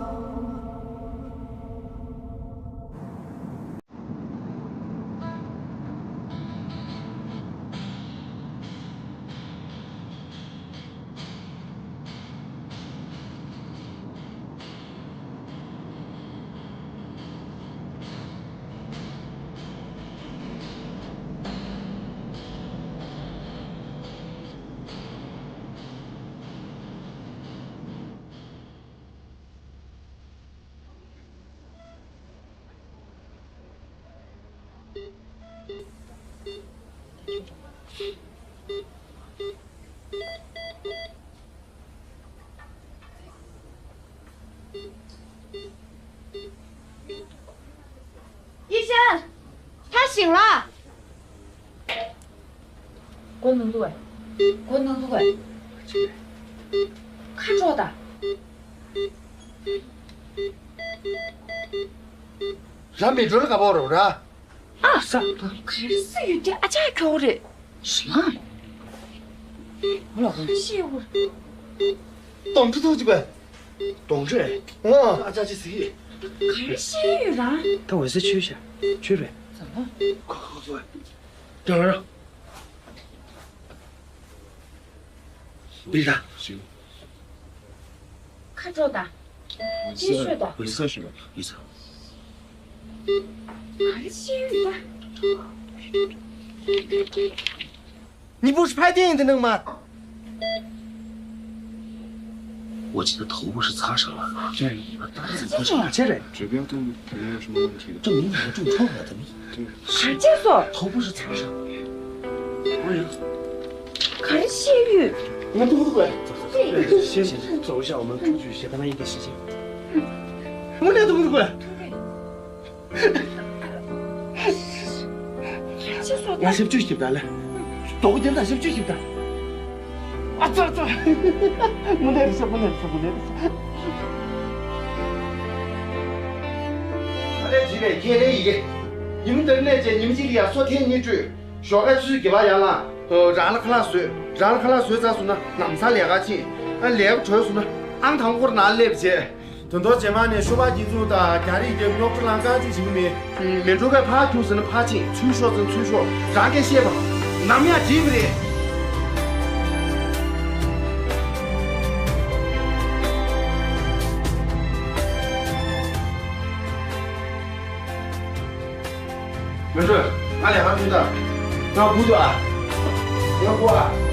ཡེ་ཤ། ད་ཞིང་ལ། སྒོ་ནང་འདུག་གས། སྒོ་ནང་འདུག་གས། ཁ་དྲོ་ད། ར་མི་འགྲོ་ལ་ག་པོ་རོ་ར། ཨ། ས། ག་རེ་སུ་ཡོད་དེ་ཨ་ཅག་ཁྱོག་རེད། ཞི་མ། ཨོ་ལ་ག་རེ་ཤེས་ཡོད་རེད། དོང་ཁྲི་ཐུག་ཅིག་པས། དོང་ཁྲི། ཨ། ཨ་ཅག་ཅི་ཟིག་ག་རེ་ཤེས་ཡོད་ར། ད་འོད་ཟེར་ཆོས་ཤ། ཆོས་རེད། ཙམ་པ། ཁོ་ཁོ་ཁོ། དོང་ར། བིར་ད། ཁ་དྲོ་ད། ཅི་ཤོད་ད། 绿色是吧？绿色。 ག་རེ་ཤེས་ཡོད་ད། 你不是拍电影的那个吗？我记得头部是擦伤了。对，他怎么会这样？这人指标对没有什么问题的。证明你们重创了他们。对。啥叫做？头部是擦伤了。我也 ག་རེ་བཤད་ཡོད། 我们都不会。先，先走一下，我们出去协商一个事情。我们俩都不会。 ང་ཞབས་ཕྱི་ཞིབ་ད་ལེ། དོག་རྒྱལ་དང་ཞབས་ཕྱི་ཞིབ་ད། ཨ་ཙི་ཨ་ཙི། དངོས་གནས་རེད་ཤག་དངོས་གནས་རེད་ཤག་དངོས་གནས་རེད་ཤག་ཨ་ལས་བྱིས་པའི་ཁས་ལེན་ཡི་གེ། ཉིན་མོ་དེར་གནས་བཅས་ཉིན་གཅིག་ལ་ཡ་སོ་ཐེངས་གཉིས་སྤྲོད། ཞོགས་ཀའི་ཆུ་ཚོད་བརྒྱད་པ་ཡར་ལངས། རང་ལ་ཁ་ལག་བཟོས། རང་ལ་ཁ་ལག་བཟོས་ཚར་སོང་ན་ལམ་སང་ལས་ཀ་ཕྱིན། ཨ་ལས་ཀ་གྲོལ་སོང་ན་ཨང་དང་པོ་སྐོར་ནང་སླེབས་བྱས། དོན་ཐོག་རྗེས་མ་ནས་ཤོ་སྦག་སྐྱིད་འཛུགས་དང་རྒྱ་རིགས་རྒྱབ་རྙོག་དྲ་ལངས་ཀ་ཅིག་བྱེད་ཀྱི་མེད། མེ་འགྲོ་གས་ཕར་རྒྱུགས་ཟེར་ན་ཕར་ཕྱིན། ཚུར་ཤོག་ཟེར་ན་ཚུར་ཤོག་རང་གིས་ཤེས་པ། ནམ་ཡང་བརྗེད་མི་རེད། མེ་འགྲོ། ང་ལས་ཀ་མཐུན་ཐག་ང་སྒུག་འདུག་ཨ། ང་སྒུག་ཨ།